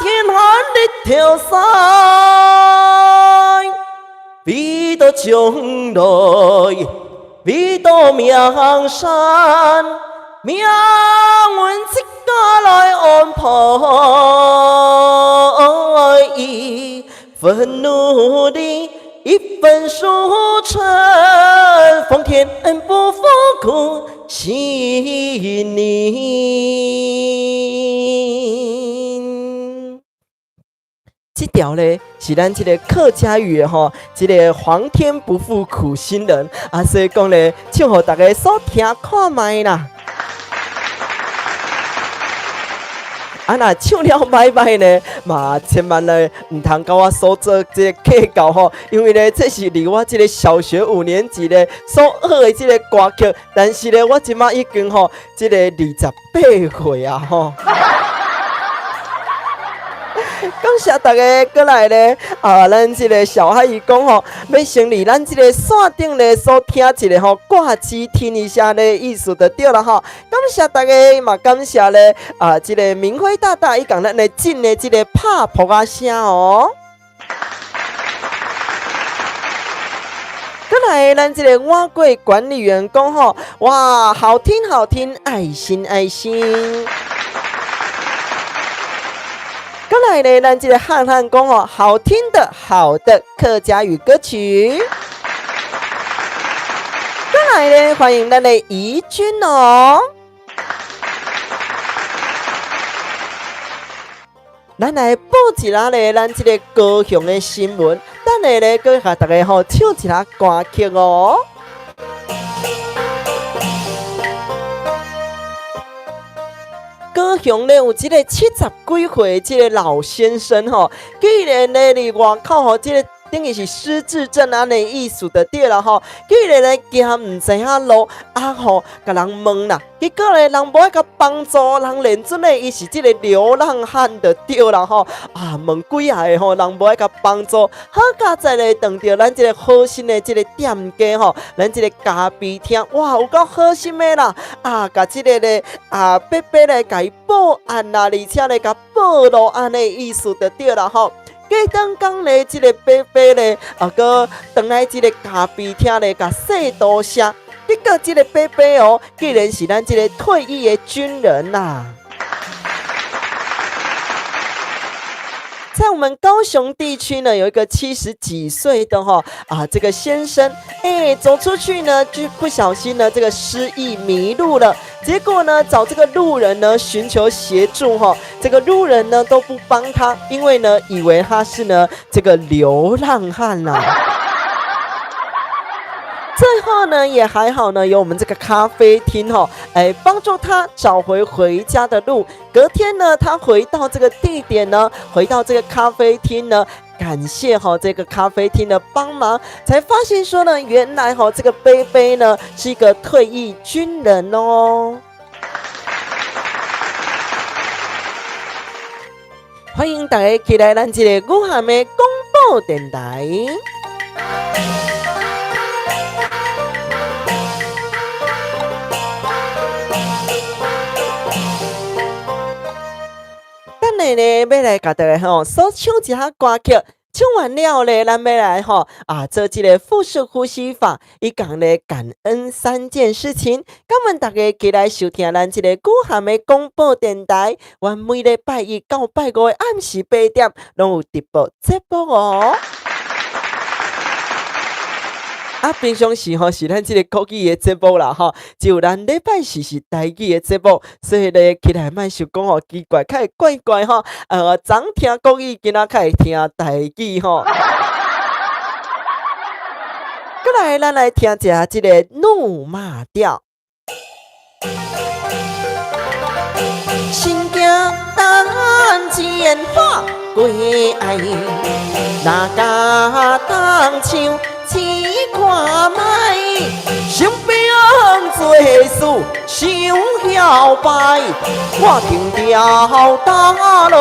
天寒日頭曬，為著將來，為著名山，命運自家來安排。一份努力，一份收成，皇天不負苦心人。這條咧是咱這個客家語的吼，這個皇天不負苦心人啊，所以講咧，唱予大家所聽看覓啦。啊，若唱了歹歹呢，嘛千萬咧毋通共我所做這個計較吼，因為咧這是佇我這個小學五年級咧所學的這個歌曲，但是咧我這馬已經吼這個28歲啊吼。感謝大家過來咧，啊，咱這個小海伊講吼，欲先佇咱這個線頂咧所聽一個吼，掛機聽一下咧意思就對啦吼。感謝大家，嘛感謝咧啊，這個明輝大大伊共咱來進的這個拍噗仔聲哦。過來，咱這個碗粿管理員講吼，哇，好聽好聽，愛心愛心。過來咧，咱這個漢漢講哦，好聽的好的客家語歌曲。過來咧，歡迎咱的怡君哦。咱來報一下咧，咱這個高雄的新聞。等下咧，閣共大家吼唱一下歌曲哦。雄咧有一个七十幾歲這個老先生吼，竟然咧佇外口吼，這個等於是失智症按呢意思就對啦吼，竟然咧行毋知影路，啊吼，共人問啦，結果咧人無愛共幫助，人認準咧伊是這個流浪漢就對啦吼，啊問幾仔个吼，人無愛共幫助，好佳哉咧，碰著咱這個好心的這個店家吼，咱這個咖啡廳，哇，有夠好心的啦，啊，共這個咧啊伯伯咧共伊報案啦，而且咧共報路按呢意思就對啦吼。過當工咧，這個伯伯咧，啊，閣轉來這個咖啡廳咧，共說多謝。結果這個伯伯哦，竟然是咱這個退役的軍人呐。在我們高雄地區呢，有一個七十幾歲的哈啊，這個先生，欸，走出去呢，就不小心呢，這個失憶迷路了。結果呢，找這個路人呢尋求協助哈，這個路人呢都不幫他，因為呢，以為他是呢這個流浪漢啦。最後呢，也還好呢，有我們這個咖啡廳哈，欸，幫助他找回回家的路。隔天呢，他回到這個地點呢，回到這個咖啡廳呢，感謝哈這個咖啡廳的幫忙，才發現說呢，原來哈這個伯伯呢是一個退役軍人哦。歡迎大家起來咱這個雨涵的廣播電台。等下呢，欲來共大家吼，所唱一下歌曲，唱完了咧，咱欲來吼啊，做這個腹式呼吸法，伊講咧感恩三件事情。感恩大家起來收聽咱這個雨涵的廣播電台，阮每禮拜一到拜五的暗時八點，攏有直播節目哦。啊，平常時吼是咱這個國語的節目啦吼，只有咱禮拜四是台語的節目，所以咧起來莫想講吼奇怪，較會怪怪吼。昨聽國語，今仔較會聽台語吼。過來，咱來聽一下這個怒罵調。心驚膽戰破歸愛，哪敢當唱試看覓？生平做事傷曉敗，我停掉打落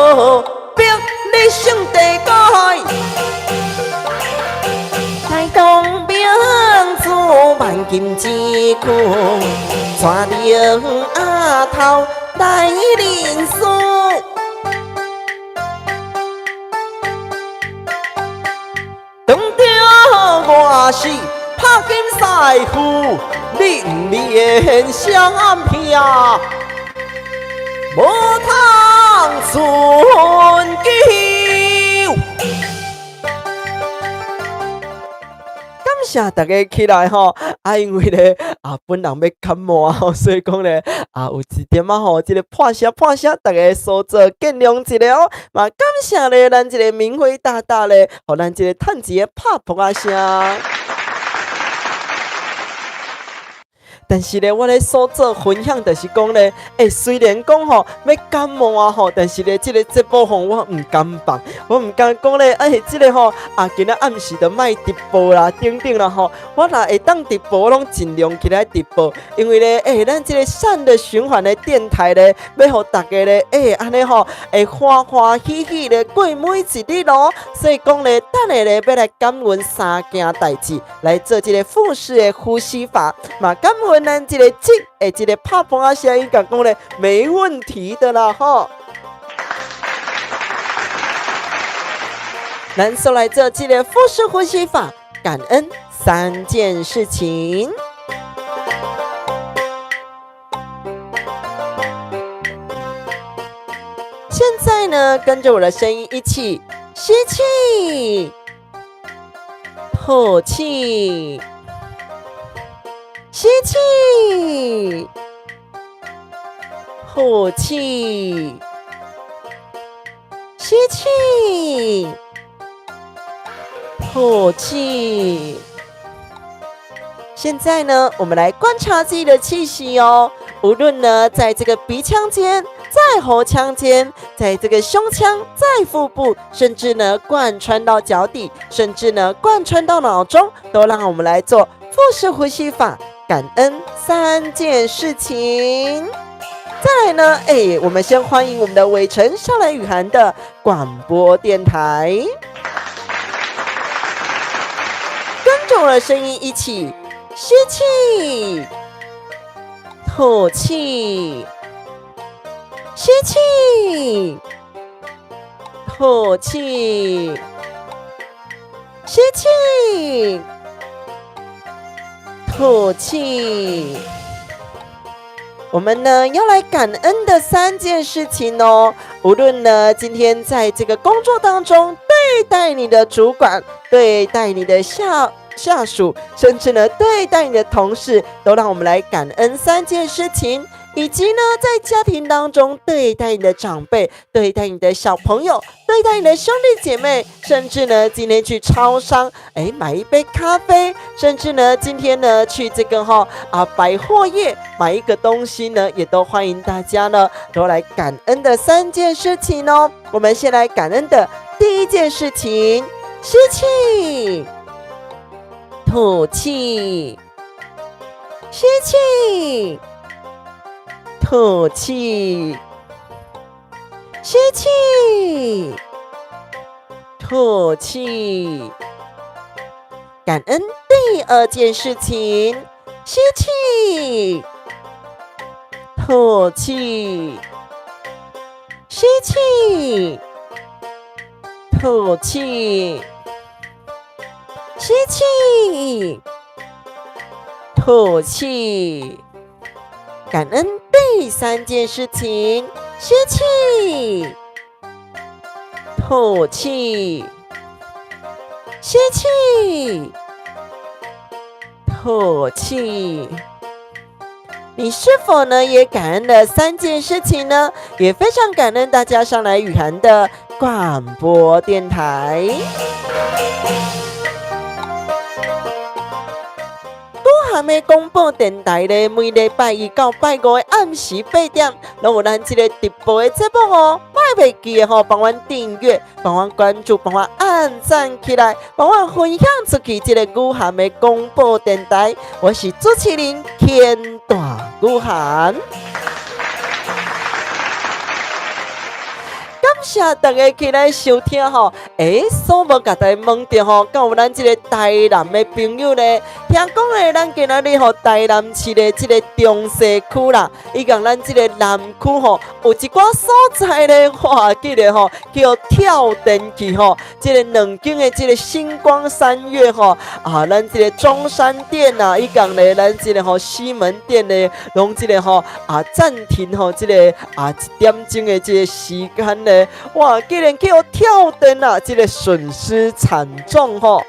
逼你上地界。台東明珠萬金之躯，帶領阿頭來認輸。當著我是拍金師傅，你毋免相騙，無通存久。感謝大家起來吼，啊，因為咧啊，本人欲感冒吼，所以講咧啊，有一點仔吼，這個破聲破聲，大家所做見諒一下哦。嘛，感謝咧，咱這個明輝大大咧，予咱這個趁錢的拍噗仔聲。但是咧，我咧所做分享就是講咧，欸，雖然講吼欲感冒啊吼，但是咧，這個節目吼我毋敢放，我毋敢講咧，欸，這個吼啊，今仔暗時就莫直播啦，等等啦吼，我若會當直播，我攏盡量起來直播，因為咧，欸，咱這個善的循環的電台咧，欲予大家咧，欸，按呢吼，會歡歡喜喜咧過每一日咯。所以講咧，等下咧欲來感恩三件代誌，來做這個腹式的呼吸法，嘛感恩咱這個這的這個拍噗仔聲，伊共講咧沒問題的啦吼。咱煞來做這個腹式呼吸法，感恩三件事情。現在呢，跟着我的聲音一起吸氣、吐氣。吸氣，吐氣，吸氣，吐氣。現在呢，我們來觀察自己的氣息哦。無論呢，在這個鼻腔間、在喉腔間，在這個胸腔，在腹部，甚至呢貫穿到腳底，甚至呢貫穿到腦中，都讓我們來做腹式呼吸法，感恩三件事情。再來呢，我們先歡迎我們的偉成上來雨涵的廣播電台，跟着我的聲音一起吸氣、吐氣。吸氣，吐氣，吸氣，吐氣。我們呢要來感恩的三件事情哦。無論呢今天在這個工作當中，對待你的主管，對待你的下屬，甚至呢對待你的同事，都讓我們來感恩三件事情。以及呢，在家庭當中對待你的長輩，對待你的小朋友，對待你的兄弟姐妹，甚至呢，今天去超商，買一杯咖啡，甚至呢，今天呢去這個百貨業買一個東西呢，也都歡迎大家呢都來感恩的三件事情哦。我們先來感恩的第一件事情：吸氣、吐氣、吸氣。吐氣，吸氣，吐氣。感恩第二件事情：吸氣，吐氣，吸氣，吐氣，吸氣，吐氣。感恩第三件事情：吸氣、吐氣、吸氣、吐氣。你是否呢也感恩了三件事情呢？也非常感恩大家上來雨涵的廣播電台。還沒廣播電台咧，每禮拜一到拜五的暗時8點，攏有咱這個直播的節目哦。莫袂記得吼，幫阮訂閱，幫阮關注，幫阮按讚起來，幫阮分享出去。這個雨涵的廣播電台，我是主持人天大雨涵。感謝大家起來收聽吼，所無共大家問著吼，敢有咱這個台南的朋友咧？聽講咧，咱今仔日吼台南市的這個中西區啦，以及咱這個南區吼，有一寡所在咧，哇，竟然吼叫跳電去吼，這個兩間的這個星光三月吼，啊，咱這個中山店啊，以及咧咱這個吼西門店咧，攏這個吼啊暫停吼這個啊1點鐘的這個時間咧。哇！竟然叫跳電啊！這個損失慘重吼。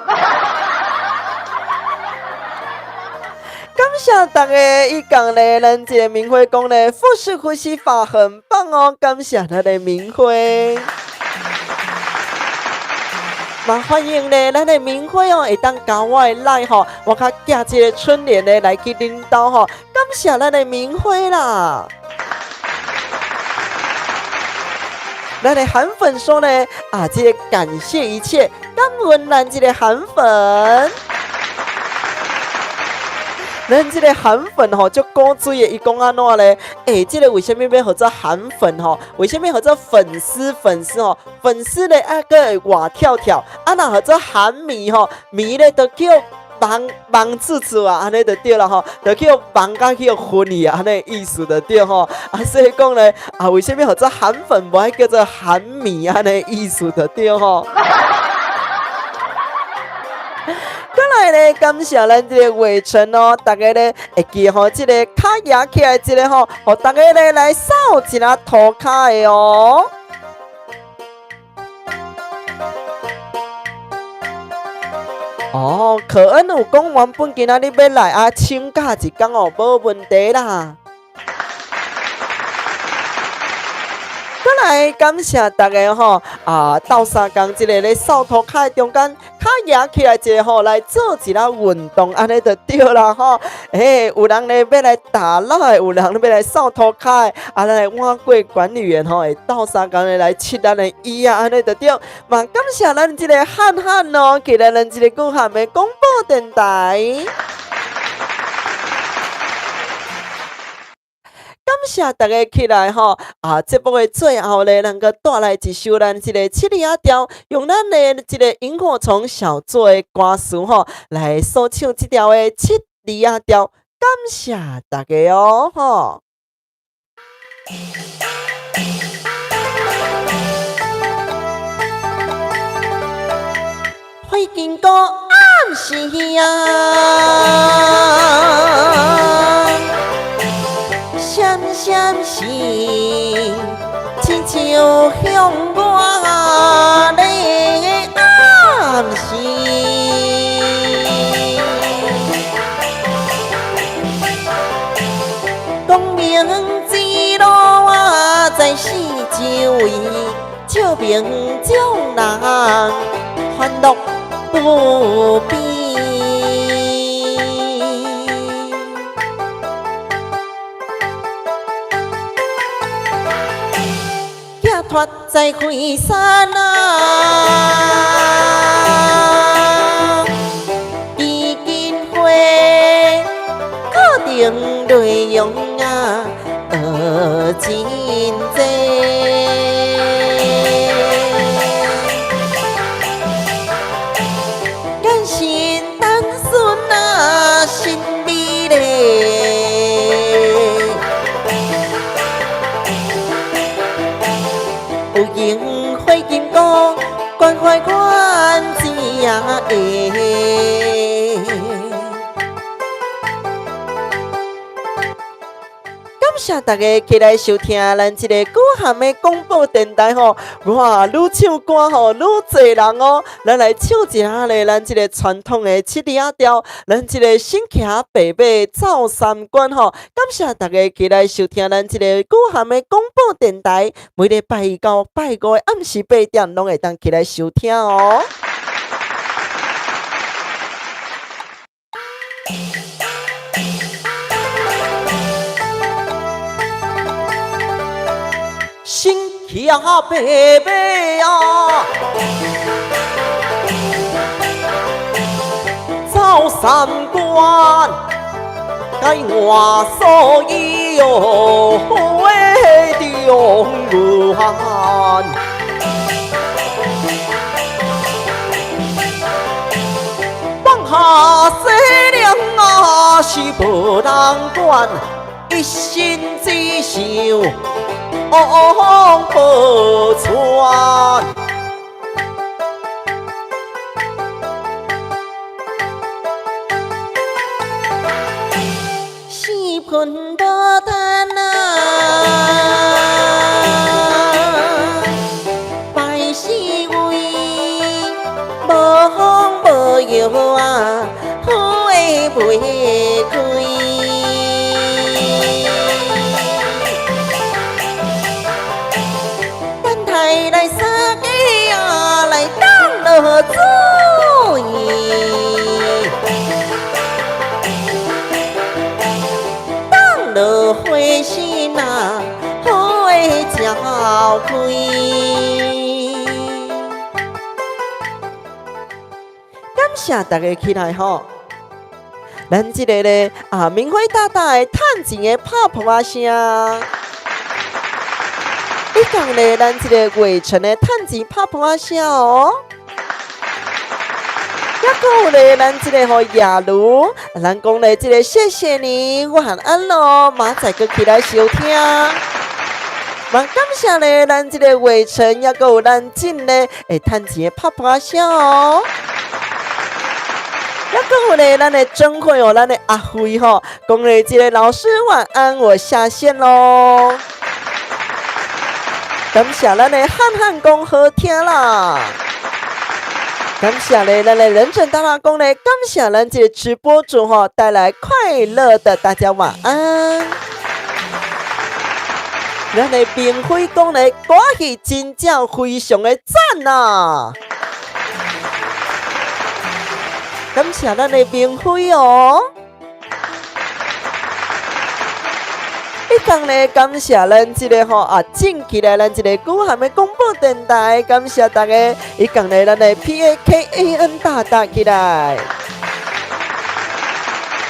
感謝大家，伊講咧，咱這個明輝講咧，腹式呼吸法很棒哦。感謝咱的明輝，嘛歡迎咧，咱的明輝哦，會當加我的 LINE 吼，我較寄這個春聯咧來去恁兜吼。感謝咱的明輝啦。咱的韓粉說呢，啊，這個感謝一切，感恩咱這個韓粉。咱這個韓粉吼，足古錐的，伊講按怎咧？這個為啥物欲號做韓粉吼？為啥物號做粉絲粉絲吼？粉絲咧啊，閣會活跳跳，啊，若號做韓迷吼，迷咧就叫忙忙處處啊，按呢就對啦吼，就去忙甲去昏去啊，按呢意思就對吼。啊，所以講咧，啊，為啥物號做韓粉，無愛叫做韓迷按呢意思就對吼。過來咧，感謝咱這個偉成哦，大家咧會記吼，這個跤舉起來這個吼，予大家咧來掃一下塗跤的哦。哦，可恩有講原本今仔日欲來啊，請假一工哦，無問題啦。過來感謝逐家吼啊，鬥相共這个咧掃塗跤的中間，跤舉起來一下吼，來做一下運動，按呢就對啦吼。欸，有人咧欲來打蠟的，有人欲來掃塗跤的，啊，咱的碗粿管理員吼會鬥相共的來拭咱的椅仔，按呢就對。嘛，感謝咱這個漢漢哦，起來咱這個古漢的廣播電台。感謝逐家起來吼！啊，節目的最後咧，咱閣帶來一首咱這个七里仔調，用咱的這个螢火蟲小做的歌詞吼，來說唱這條的七里仔調。感謝逐家哦，吼！火金姑暗时啊，閃閃閃，親像向我咧暗示。光明之路啊，在四周圍，照明眾人歡樂無邊。寄託在惠山啊，基金會課程內容啊，學真濟。眼神單純啊，神美麗。有閒火金姑關懷阮子仔的。感謝逐家起來收聽咱這个古漢的廣播電台吼，哇，愈唱歌吼愈濟人哦，咱來唱一下咧，咱這个傳統的七里仔調，咱這个身騎白馬走三關吼。感謝逐家起來收聽咱這个古漢的廣播電台，每禮拜一到拜五的暗時8點，攏會當起來收聽哦。身騎白馬啊，走三關，改換所有的中原。放下世量啊，是無人管，一心只想往報傳。四分無趁啊，拜四位，無風無雨啊，雨會袂開。等待來三更啊，來等落水，等落花心啊，雨會才開。感謝逐家起來吼！咱這个咧啊，明輝大大的趁錢的拍噗仔聲。你講咧，咱這个月城的趁錢拍噗仔聲哦。抑閣有咧，咱這个吼雅茹，咱講咧這个謝謝你，晚安囉，馬仔閣起來收聽。嘛感謝咧，咱這个月城，抑閣有咱進咧會趁錢的拍噗仔聲哦。抑閣有咧，咱的珍慧哦，咱的阿輝吼，講咧這个老師晚安，我下線囉。感謝咱的漢漢講好聽啦，感謝咧咱的忍者大老公咧，感謝咱這個直播主吼帶來快樂的大家晚安。咱的明輝講咧，歌戲真正非常的讚啊！感謝咱的明輝哦。一講咧，感謝咱這個吼啊，進起來咱這個古涵的廣播電台，感謝大家。一講咧，咱的 PAKAN 大大起來。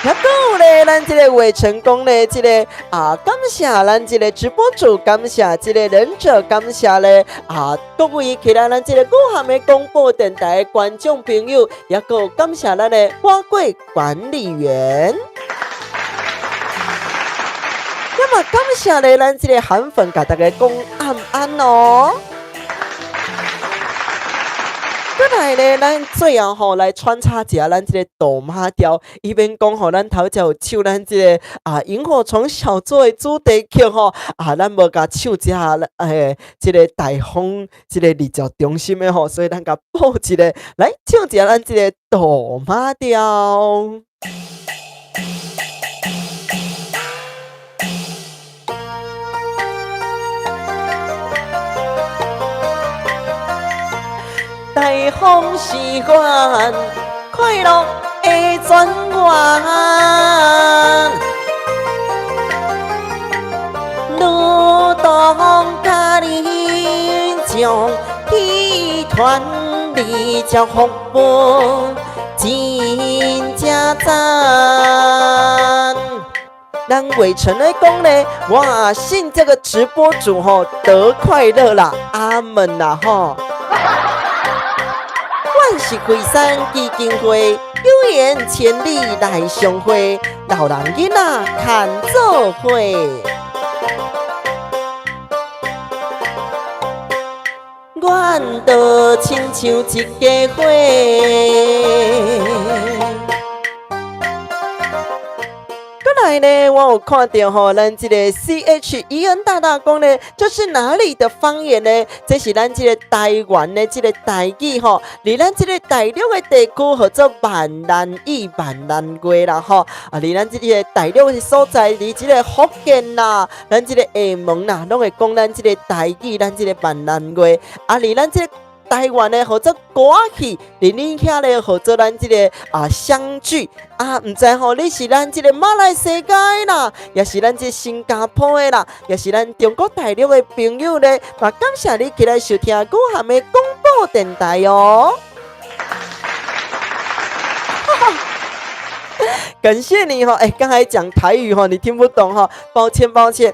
也閣有咧，咱這個未成功咧，這個啊，感謝咱這個直播主，感謝這個忍者，感謝咧啊，各位起來咱這個古涵的廣播電台的觀眾朋友，也閣有感謝咱的花貴管理員。也嘛感謝咧，咱這個韓粉，共大家講晚安哦。過來咧，咱最後吼來穿插一下咱這個哆媽調，以免講吼，咱頭前有唱咱這個啊螢火蟲小組的主題曲吼，啊，咱無共唱一下欸，這個大風這個日照中心的吼，所以咱共補一個來唱一下咱這個哆媽調。大風是阮快樂的泉源，如同甲恁将去团里才福报真正赞。咱伟成咧讲咧，哇，信這個直播主吼得快樂啦，阿門啦吼。阮是惠山基金會，有緣千里來相會，老人囡仔牽做伙。阮就親像一家伙。過來呢，我有看到吼，咱這個 CHEN 大大講呢，這是哪裡的方言呢？這是咱這個台灣的這個台語吼，佇咱這個大陸的地區號做閩南語、閩南話啦吼。啊，佇咱這個大陸的所在，佇這個福建啦，咱這個廈門啦，攏會講咱這個台語，咱這個閩南話。啊，佇咱這個台灣的號做歌戲，佇恁遐咧號做咱這個啊湘劇啊，毋知吼你是咱這個馬來西亞的啦，也是咱這個新加坡的啦，也是咱中國大陸的朋友咧，嘛感謝你起來收聽古涵的廣播電台哦。感謝你哈，哎，剛才講台語哈，你聽不懂哈，抱歉抱歉。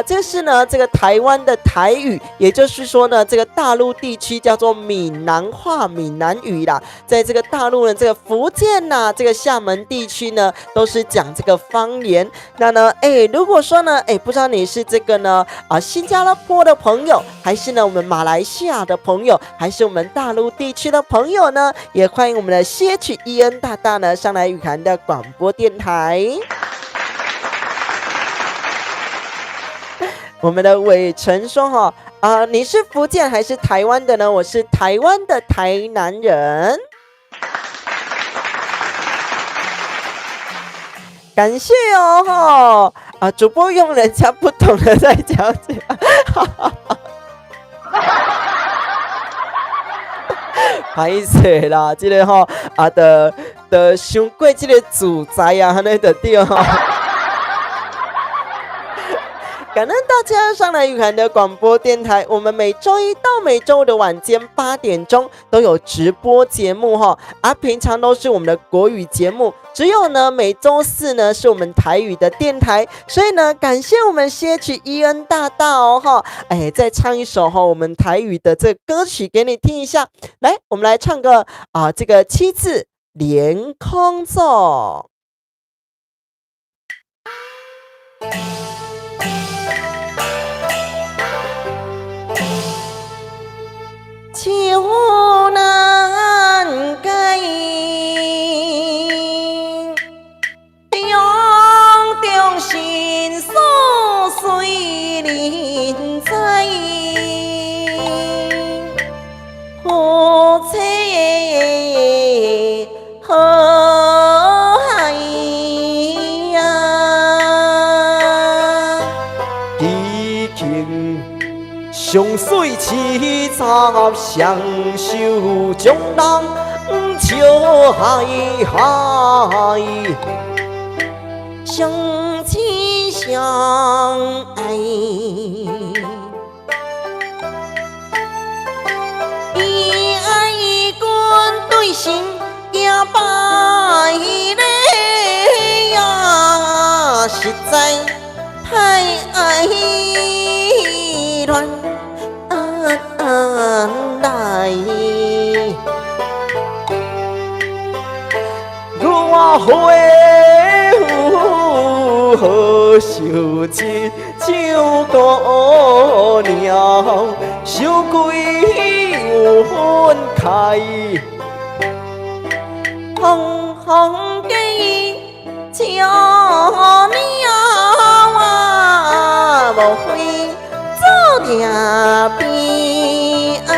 這是呢，這個台灣的台語，也就是說呢，這個大陸地區叫做閩南話、閩南語啦。在這個大陸呢，這個福建吶，這個廈門地區呢，都是講這個方言。那呢，哎，如果說呢，哎，不知道你是這個呢，啊，新加坡的朋友，還是呢我們馬來西亞的朋友，還是我們大陸地區的朋友呢，也歡迎我們的 CHEN 大大呢上來雨涵的廣播電台。我們的偉成說：哈啊，你是福建還是台灣的呢？我是台灣的台南人。感謝哦，哈啊，主播用人家不懂的在講解。歹勢啦，這個吼啊，就就傷過這個自在啊，按呢就對吼。感恩大家上來雨涵的廣播電台，我們每周一到每周五的晚間8點鐘都有直播節目哈，啊，平常都是我們的國語節目，只有呢每周四呢是我們台語的電台，所以呢感謝我們 CHEN 大大哦哈，哎，再唱一首哈我們台語的這個歌曲給你聽一下，來，我們來唱個啊這個七字連空奏。愁難解，用中心思隨人知，夫妻好海呀。激情上媠70双手将人笑嗨嗨，相亲相愛，伊愛阮對神行拜禮呀，實在太愛亂來。我回好受一种姑娘，受几有分开。红红的笑鸟啊，无非注定悲哀。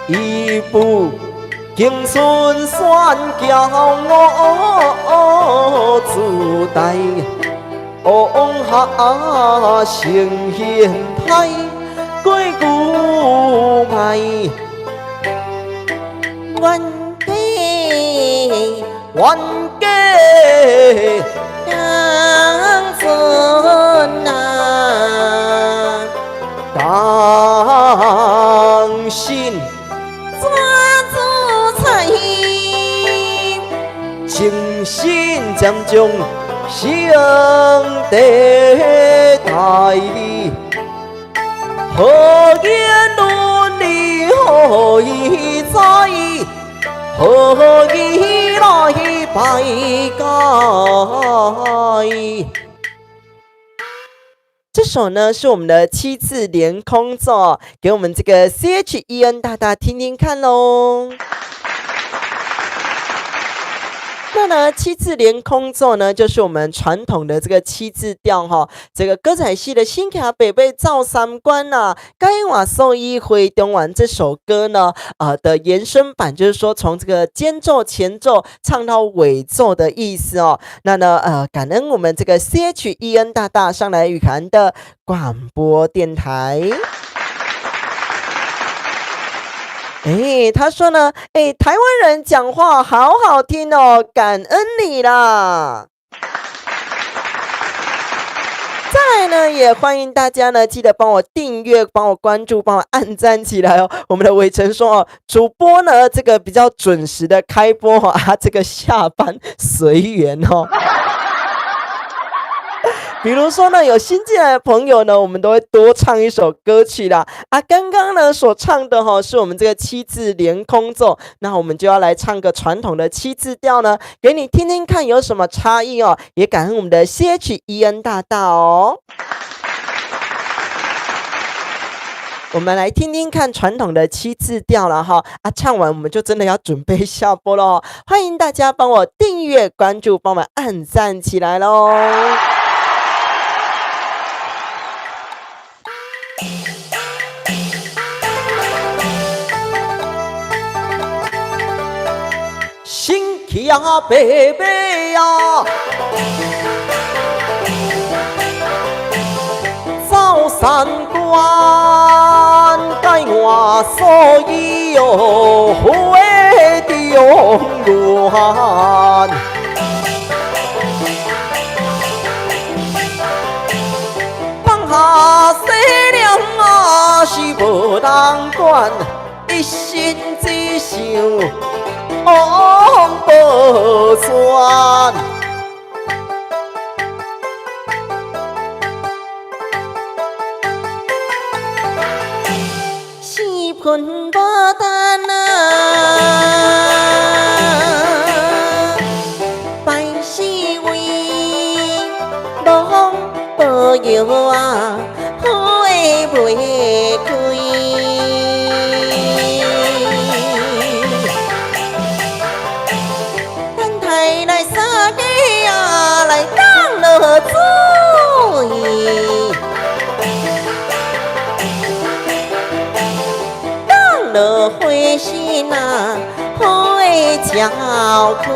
伊不敬顺选骄傲自大，往下成形态过久迈。冤家冤家当阵啊，当心怎自在？情深渐将相地大，何言伦理何以在？何以来拜解？这首呢是我們的七字連空奏，給我們這個 CHEN 大大聽聽看嘍。那呢，七字連空奏呢，就是我們傳統的這個七字調哈。這個歌仔戲的新卡北北趙三關吶，改換蓑衣回中原這首歌呢，的延伸版，就是說從這個間奏、前奏唱到尾奏的意思哦。那呢，感恩我們這個 CHEN 大大上來雨涵的廣播電台。哎，他說呢，哎，台灣人講話好好聽哦，感恩你啦。再來呢，也歡迎大家呢，記得幫我訂閱、幫我關注、幫我按讚起來哦。我們的偉成說哦，主播呢，這個比較準時的開播哦，啊，這個下班隨緣哦。比如說呢，有新進來的朋友呢，我們都會多唱一首歌曲啦。啊，剛剛呢所唱的哈，是我們這個七字連空奏，那我們就要來唱個傳統的七字調呢，給你聽聽看有什麼差異哦。也感恩我們的 CHEN 大大哦。我們來聽聽看傳統的七字調了哈。啊，唱完我們就真的要準備下播咯。歡迎大家幫我訂閱、關注、幫我按讚起來嘍。新骑白马啊，走三关，改换蓑衣哦，回中原。放下西凉啊，是无人管，一心只想王宝钏。四分无等啊，拜四位王保佑啊，花袂开。落水，降落花心啊，花鸟开。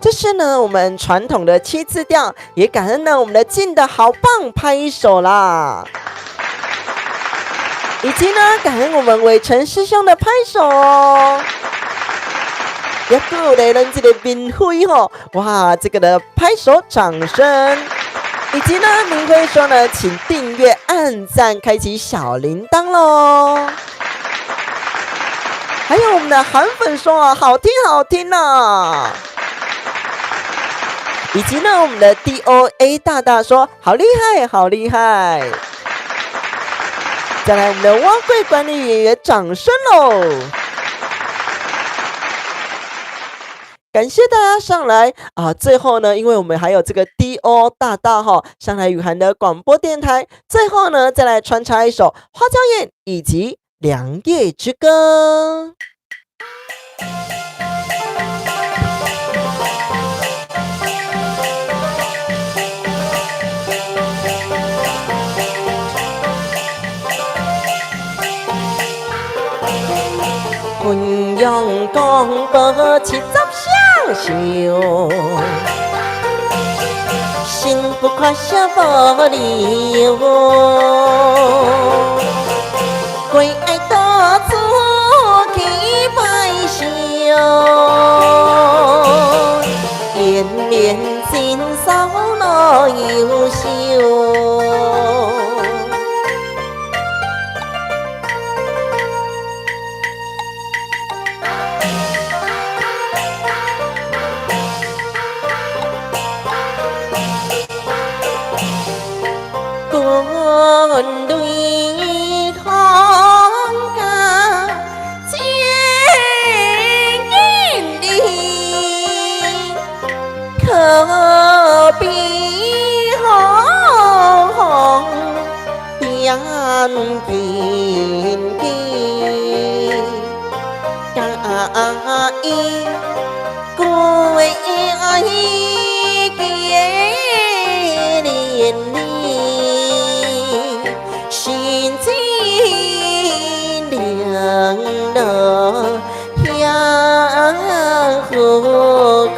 这這是呢我們傳統的七字調，也感恩呢我們的靜的好棒，拍手啦！以及呢感恩我們偉成師兄的拍手哦。也閣咧，咱這個明輝吼，哇，這個的拍手掌聲。以及呢，明輝說呢，請訂閱、按讚、開啟小鈴鐺嘍。還有我們的韓粉說啊，好聽好聽啊。以及呢，我們的 DOA 大大說，好厲害，好厲害。再來，我們的蛙櫃管理員也掌聲嘍。感謝大家上來啊！最後呢，因為我們還有這個 DO 大大哈上來雨涵的廣播電台，最後呢，再來穿插一首《花嬌艷》以及《良夜之歌》。昆陽公婆七十雙壽，心不快笑無理由，歸愛到處去拜壽，連連真嫂樂優秀。君對空家千里，可比紅點金金，加一歸結連理。心情涼樂享富貴。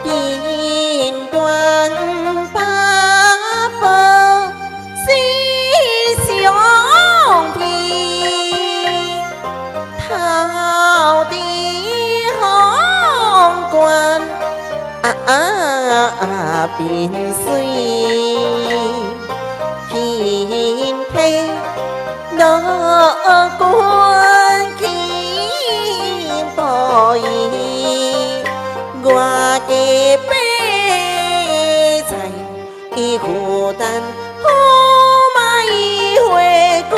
金鑾八寶喜相平，頭頂皇冠啊鬢水，天梯樂觀金寶衣，我家白菜負擔好買回歸。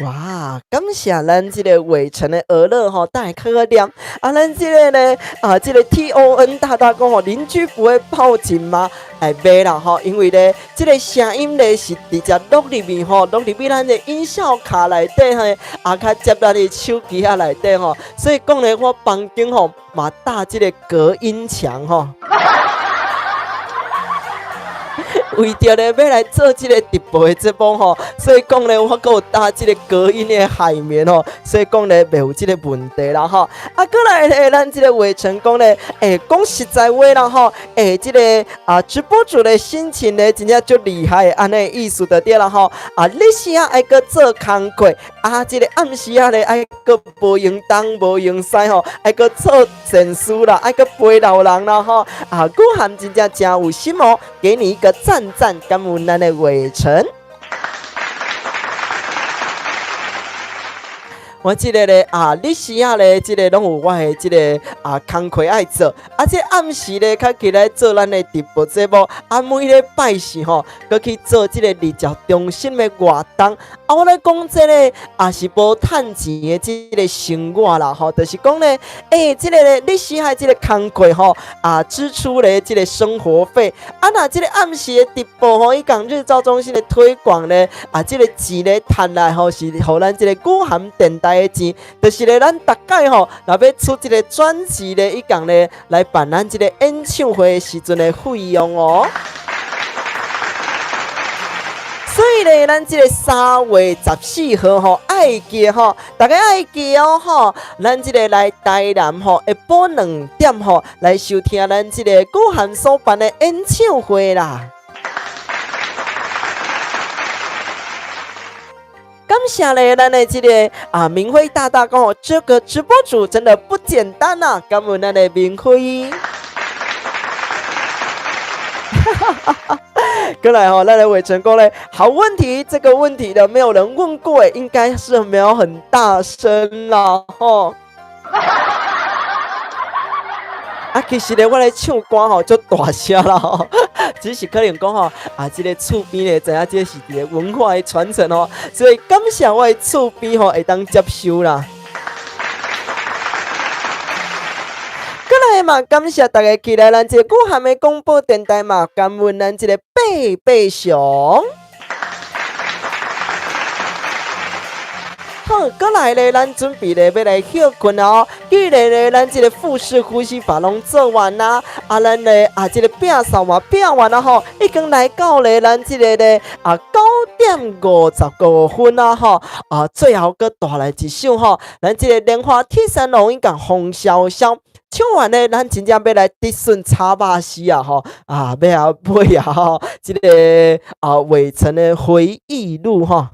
哇！感謝咱這個偉成的鵝樂吼，帶來較好念。啊，咱這個呢，啊，這個 TON 大大講吼，鄰居不會報警嗎？哎，袂啦吼，因為咧，這個聲音咧是直接錄入去吼，錄入去咱的音效卡內底吼，啊，較接咱的手機仔內底吼，所以講咧，我房間吼嘛搭這個隔音牆吼。為著咧欲來做這個直播的節目吼，所以講咧我閣有搭這個隔音的海綿吼，所以講咧袂有這個問題啦吼。啊，閣來咧，咱這個偉成講咧，欸，講實在話啦吼，欸，這個啊直播主的心情咧，真正足厲害，按呢意思就對啦吼。啊，日時仔愛閣做工課，啊，這個暗時仔咧愛閣無閒東無閒西吼，愛閣做善事啦，愛閣陪老人啦吼。啊，雨涵真正誠有心哦，給你一個讚讚，感恩咱的偉成。我這个咧啊，日時仔咧，這个攏有我的這个啊工課愛做，啊，這暗時咧較起來做咱的直播節目，啊，每禮拜四吼，閣去做這個日照中心的活動。啊，我咧講這个也是無趁錢的這个生活啦，吼，就是講咧，欸，這个咧日時仔這个工課吼，啊，支出咧這个生活費，啊，若這个暗時的直播吼，伊共日照中心的推廣咧，啊，這个錢咧趁來吼，是予咱這个古涵電台的錢，就是咧咱逐擺吼，若欲出這个專輯咧，伊共咧來辦咱這个演唱會的時陣的費用哦。所以咧，咱這个3月14號吼，愛記吼，大家愛記哦吼。咱這个來台南吼，下晡2點吼，來收聽咱這个古涵所辦的演唱會啦。感謝咧，咱的這個啊，明輝大大講，這個直播主真的不簡單啊！感恩咱的明輝。過來吼，咱來偉成功咧，好問題，這個問題呢，沒有人問過，應該是沒有很大聲啦，吼。啊，其實咧，我咧唱歌吼，足大聲啦吼，只是可能講吼，啊，這个厝邊咧知影這是一个文化的傳承吼，所以感謝我的厝邊吼會當接受啦。過來嘛，感謝大家起來，咱這個古涵的廣播電台嘛，感恩咱這個貝貝熊。好，過來咧，咱準備咧欲來歇睏哦。既然咧，咱這個腹式呼吸法攏做完啦，啊，咱咧啊，這個摒掃嘛摒完啦吼，已經來到咧咱這個咧啊9點55分啦吼，啊，最後閣帶來一首吼，咱這個蓮花鐵三郎伊共風蕭蕭唱完咧，咱真正欲來直順炒肉絲啊吼，啊，欲啊買啊吼，這個啊偉成的回憶錄吼。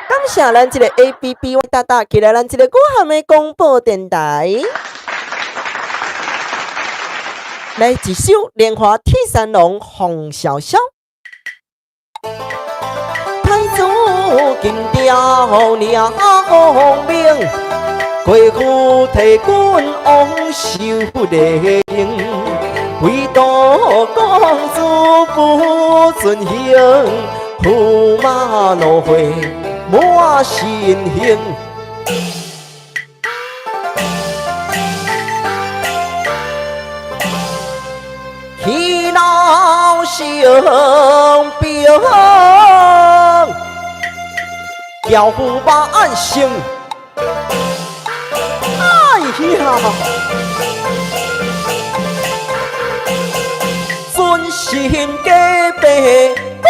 感謝咱這個 A B B 大大起來，咱這個古涵的廣播電台，來一首《蓮花鐵三郎》風蕭蕭。太子金雕領兵，貴婦提軍往守麗營，唯獨公主不准行，駙馬怒火滿身形。气恼成兵，轿夫万胜。哎呀！尊心假白，故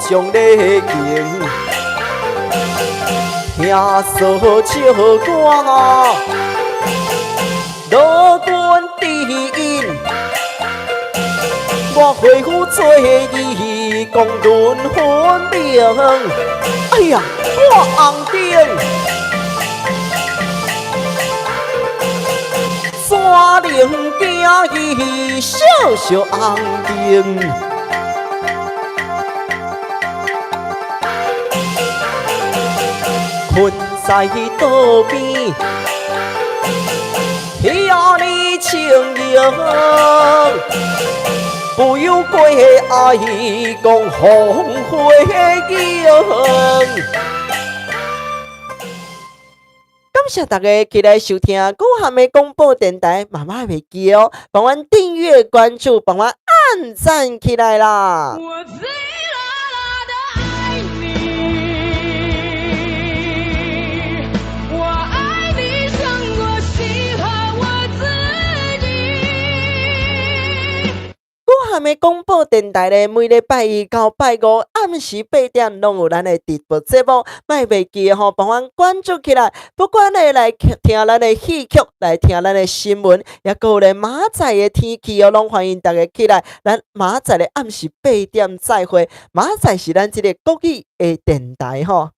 将礼敬，听说笑歌，罗君知音，我回府做义，公论分明。哎呀，我红灯，怎能惊伊小小红灯？困在桌边，遐呢清明，不由过爱讲风花影。感謝大家起來收聽古涵的廣播電台，媽媽袂記哦，幫阮訂閱、關注，幫阮按讚起來啦！我醉啦啦的愛你，我愛你勝過喜歡我自己。古涵的廣播電台咧，每禮拜一到拜五暗時8點，攏有咱的直播節目，莫袂記吼，幫阮關注起來。不管咧來聽咱的戲曲，來聽咱的新聞，抑閣有咧明仔載的天氣哦，攏歡迎大家起來。咱明仔載的暗時8點再會。明仔載是咱這個國語的電台吼。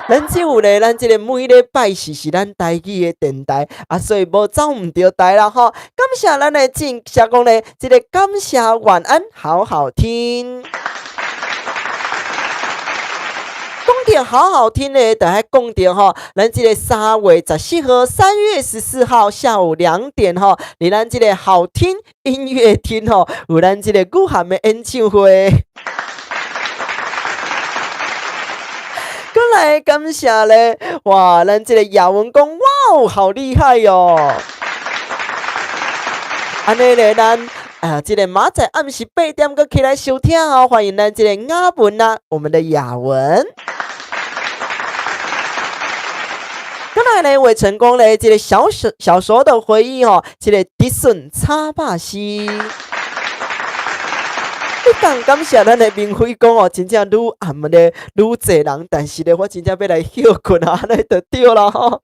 咱只有咧，咱這個每禮拜四是咱台語的電台，啊，所以無走毋著台啦吼。感謝咱的進社工咧，這個感謝晚安，好好聽。到好好聽咧，就愛講著吼，咱這个3月14號，3月14號下午2點吼，佇咱這个好聽音樂廳吼，有咱這个雨涵的演唱會。閣來感謝咧，哇！咱這个雅文講，哇哦，好厲害喲！按呢咧，咱啊，這个明仔暗時8點閣起來收聽哦，歡迎咱這个雅文啊，我們的雅文。閣來咧，未成功咧，這个小時小時候的回憶吼，這个竹筍炒肉絲。你講感謝咱的明輝講哦，真正愈暗咧愈濟人，但是咧，我真正欲來歇睏啊，按呢就對啦吼。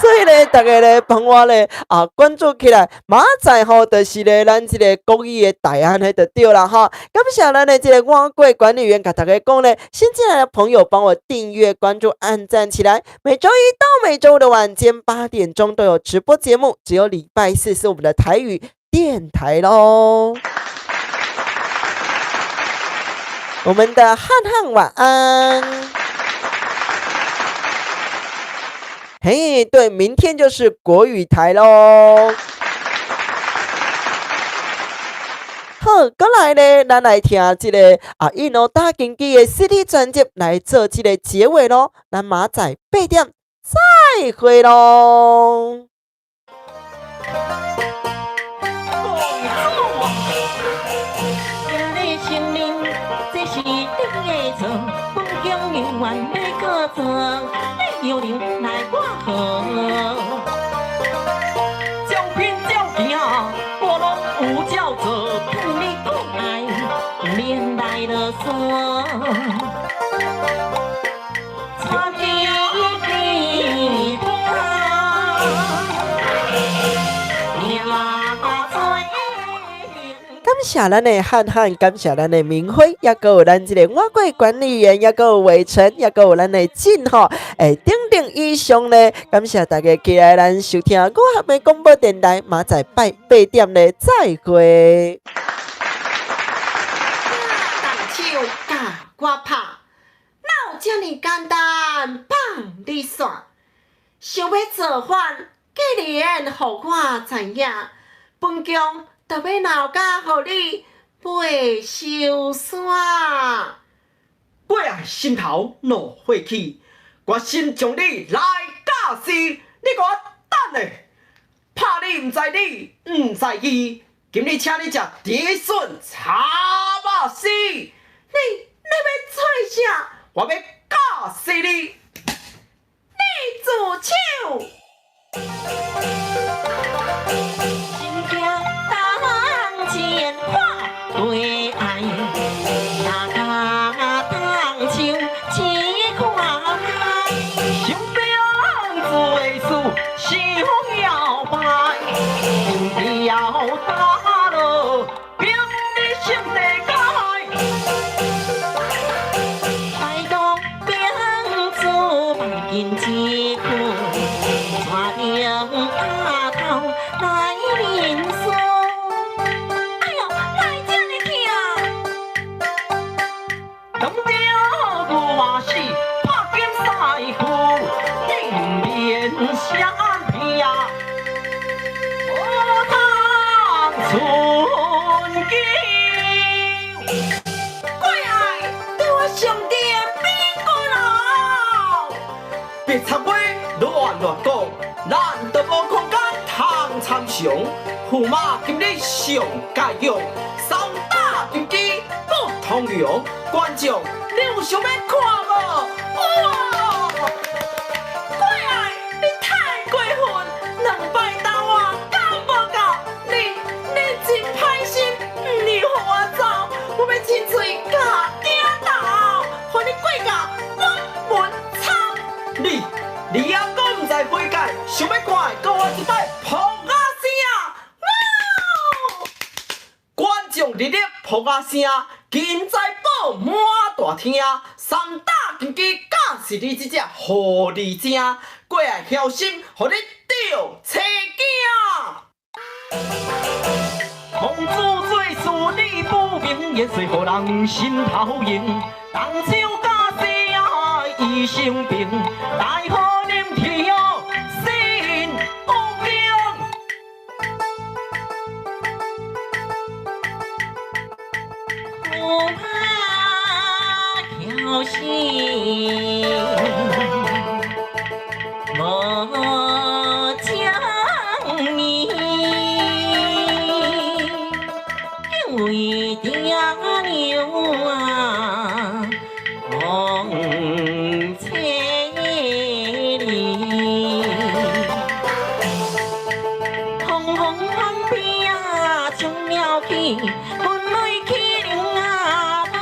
所以咧，逐家咧幫我咧啊關注起來，明仔吼就是咧咱這个國語的台按呢就對啦吼。感謝咱的這个碗櫃管理員，共大家講咧，新進來的朋友幫我訂閱、關注、按讚起來。每週一到每週五的晚間8點鐘都有直播節目，只有禮拜四是我們的台語電台囉。我們的漢漢晚安。嘿，對，明天就是國語台囉。好，閣來咧，咱來聽這个啊，一路打經濟的 CD 專輯來做這个結尾囉。咱明仔8點再會囉。公主啊，今日承認這是你的錯，本宮永遠欲閣做，你有能奈我何？照片照鏡，我攏有照做，勸你講愛，毋免來囉嗦。感謝咱的漢漢，感謝咱的明輝，抑閣有咱這个碗櫃管理員，抑閣有偉成，抑閣有咱的進吼，欸，等等以上咧，感謝大家起來咱收聽五合的廣播電台，明仔8點咧再會。動手共我拍，哪有遮爾簡單放你煞？想欲造反，既然予我知影，本宮就欲鬧甲予你袂收山。過愛心頭怒火起，決心將你來軋死。你予我等咧，拍你毋知你，毋知伊。今日請你食竹筍炒肉絲。你欲創啥？我欲軋死你！你住手！心驚當前看對愛，若甲當手一看想兵做事想搖擺，心要打落兵你心地改。拜託兵子萬金一句，怎用阿頭來認輸？哎喲，哪會這呢疼？當著我是拍金師傅，你毋免相騙，無通存久。過愛，對我上帝的比過咯。別插話亂亂講，咱都無空間通參詳。駙馬今日上蓋勇，三打金雞不通用。觀眾，你有想欲看無？哇！過愛，你太過分，兩擺打我敢無夠？你真歹心，毋是予我走，我欲親喙共鼎頭，予你過到阮門窗。你猶閣毋知悔改，想欲看的，閣我一擺噗仔聲！觀眾熱烈噗仔聲，金財寶滿大廳，三打金雞敢是你這隻狐狸精，過來小心，予你著青驚。公主做事你不明，言說予人心頭硬。東手加西醫生病，大河念天信福靈。駙馬橋死，無情面，敬為爹娘啊，望千里。風風翻飛啊，衝了去，阮淚去流啊來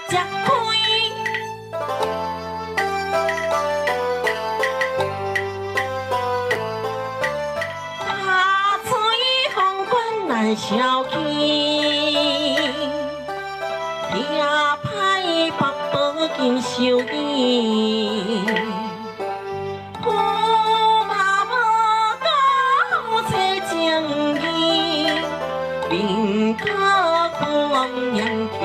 食開。阿水風關難消去，掠歹八寶金壽衣。駙馬無高找情義，民國君王念情。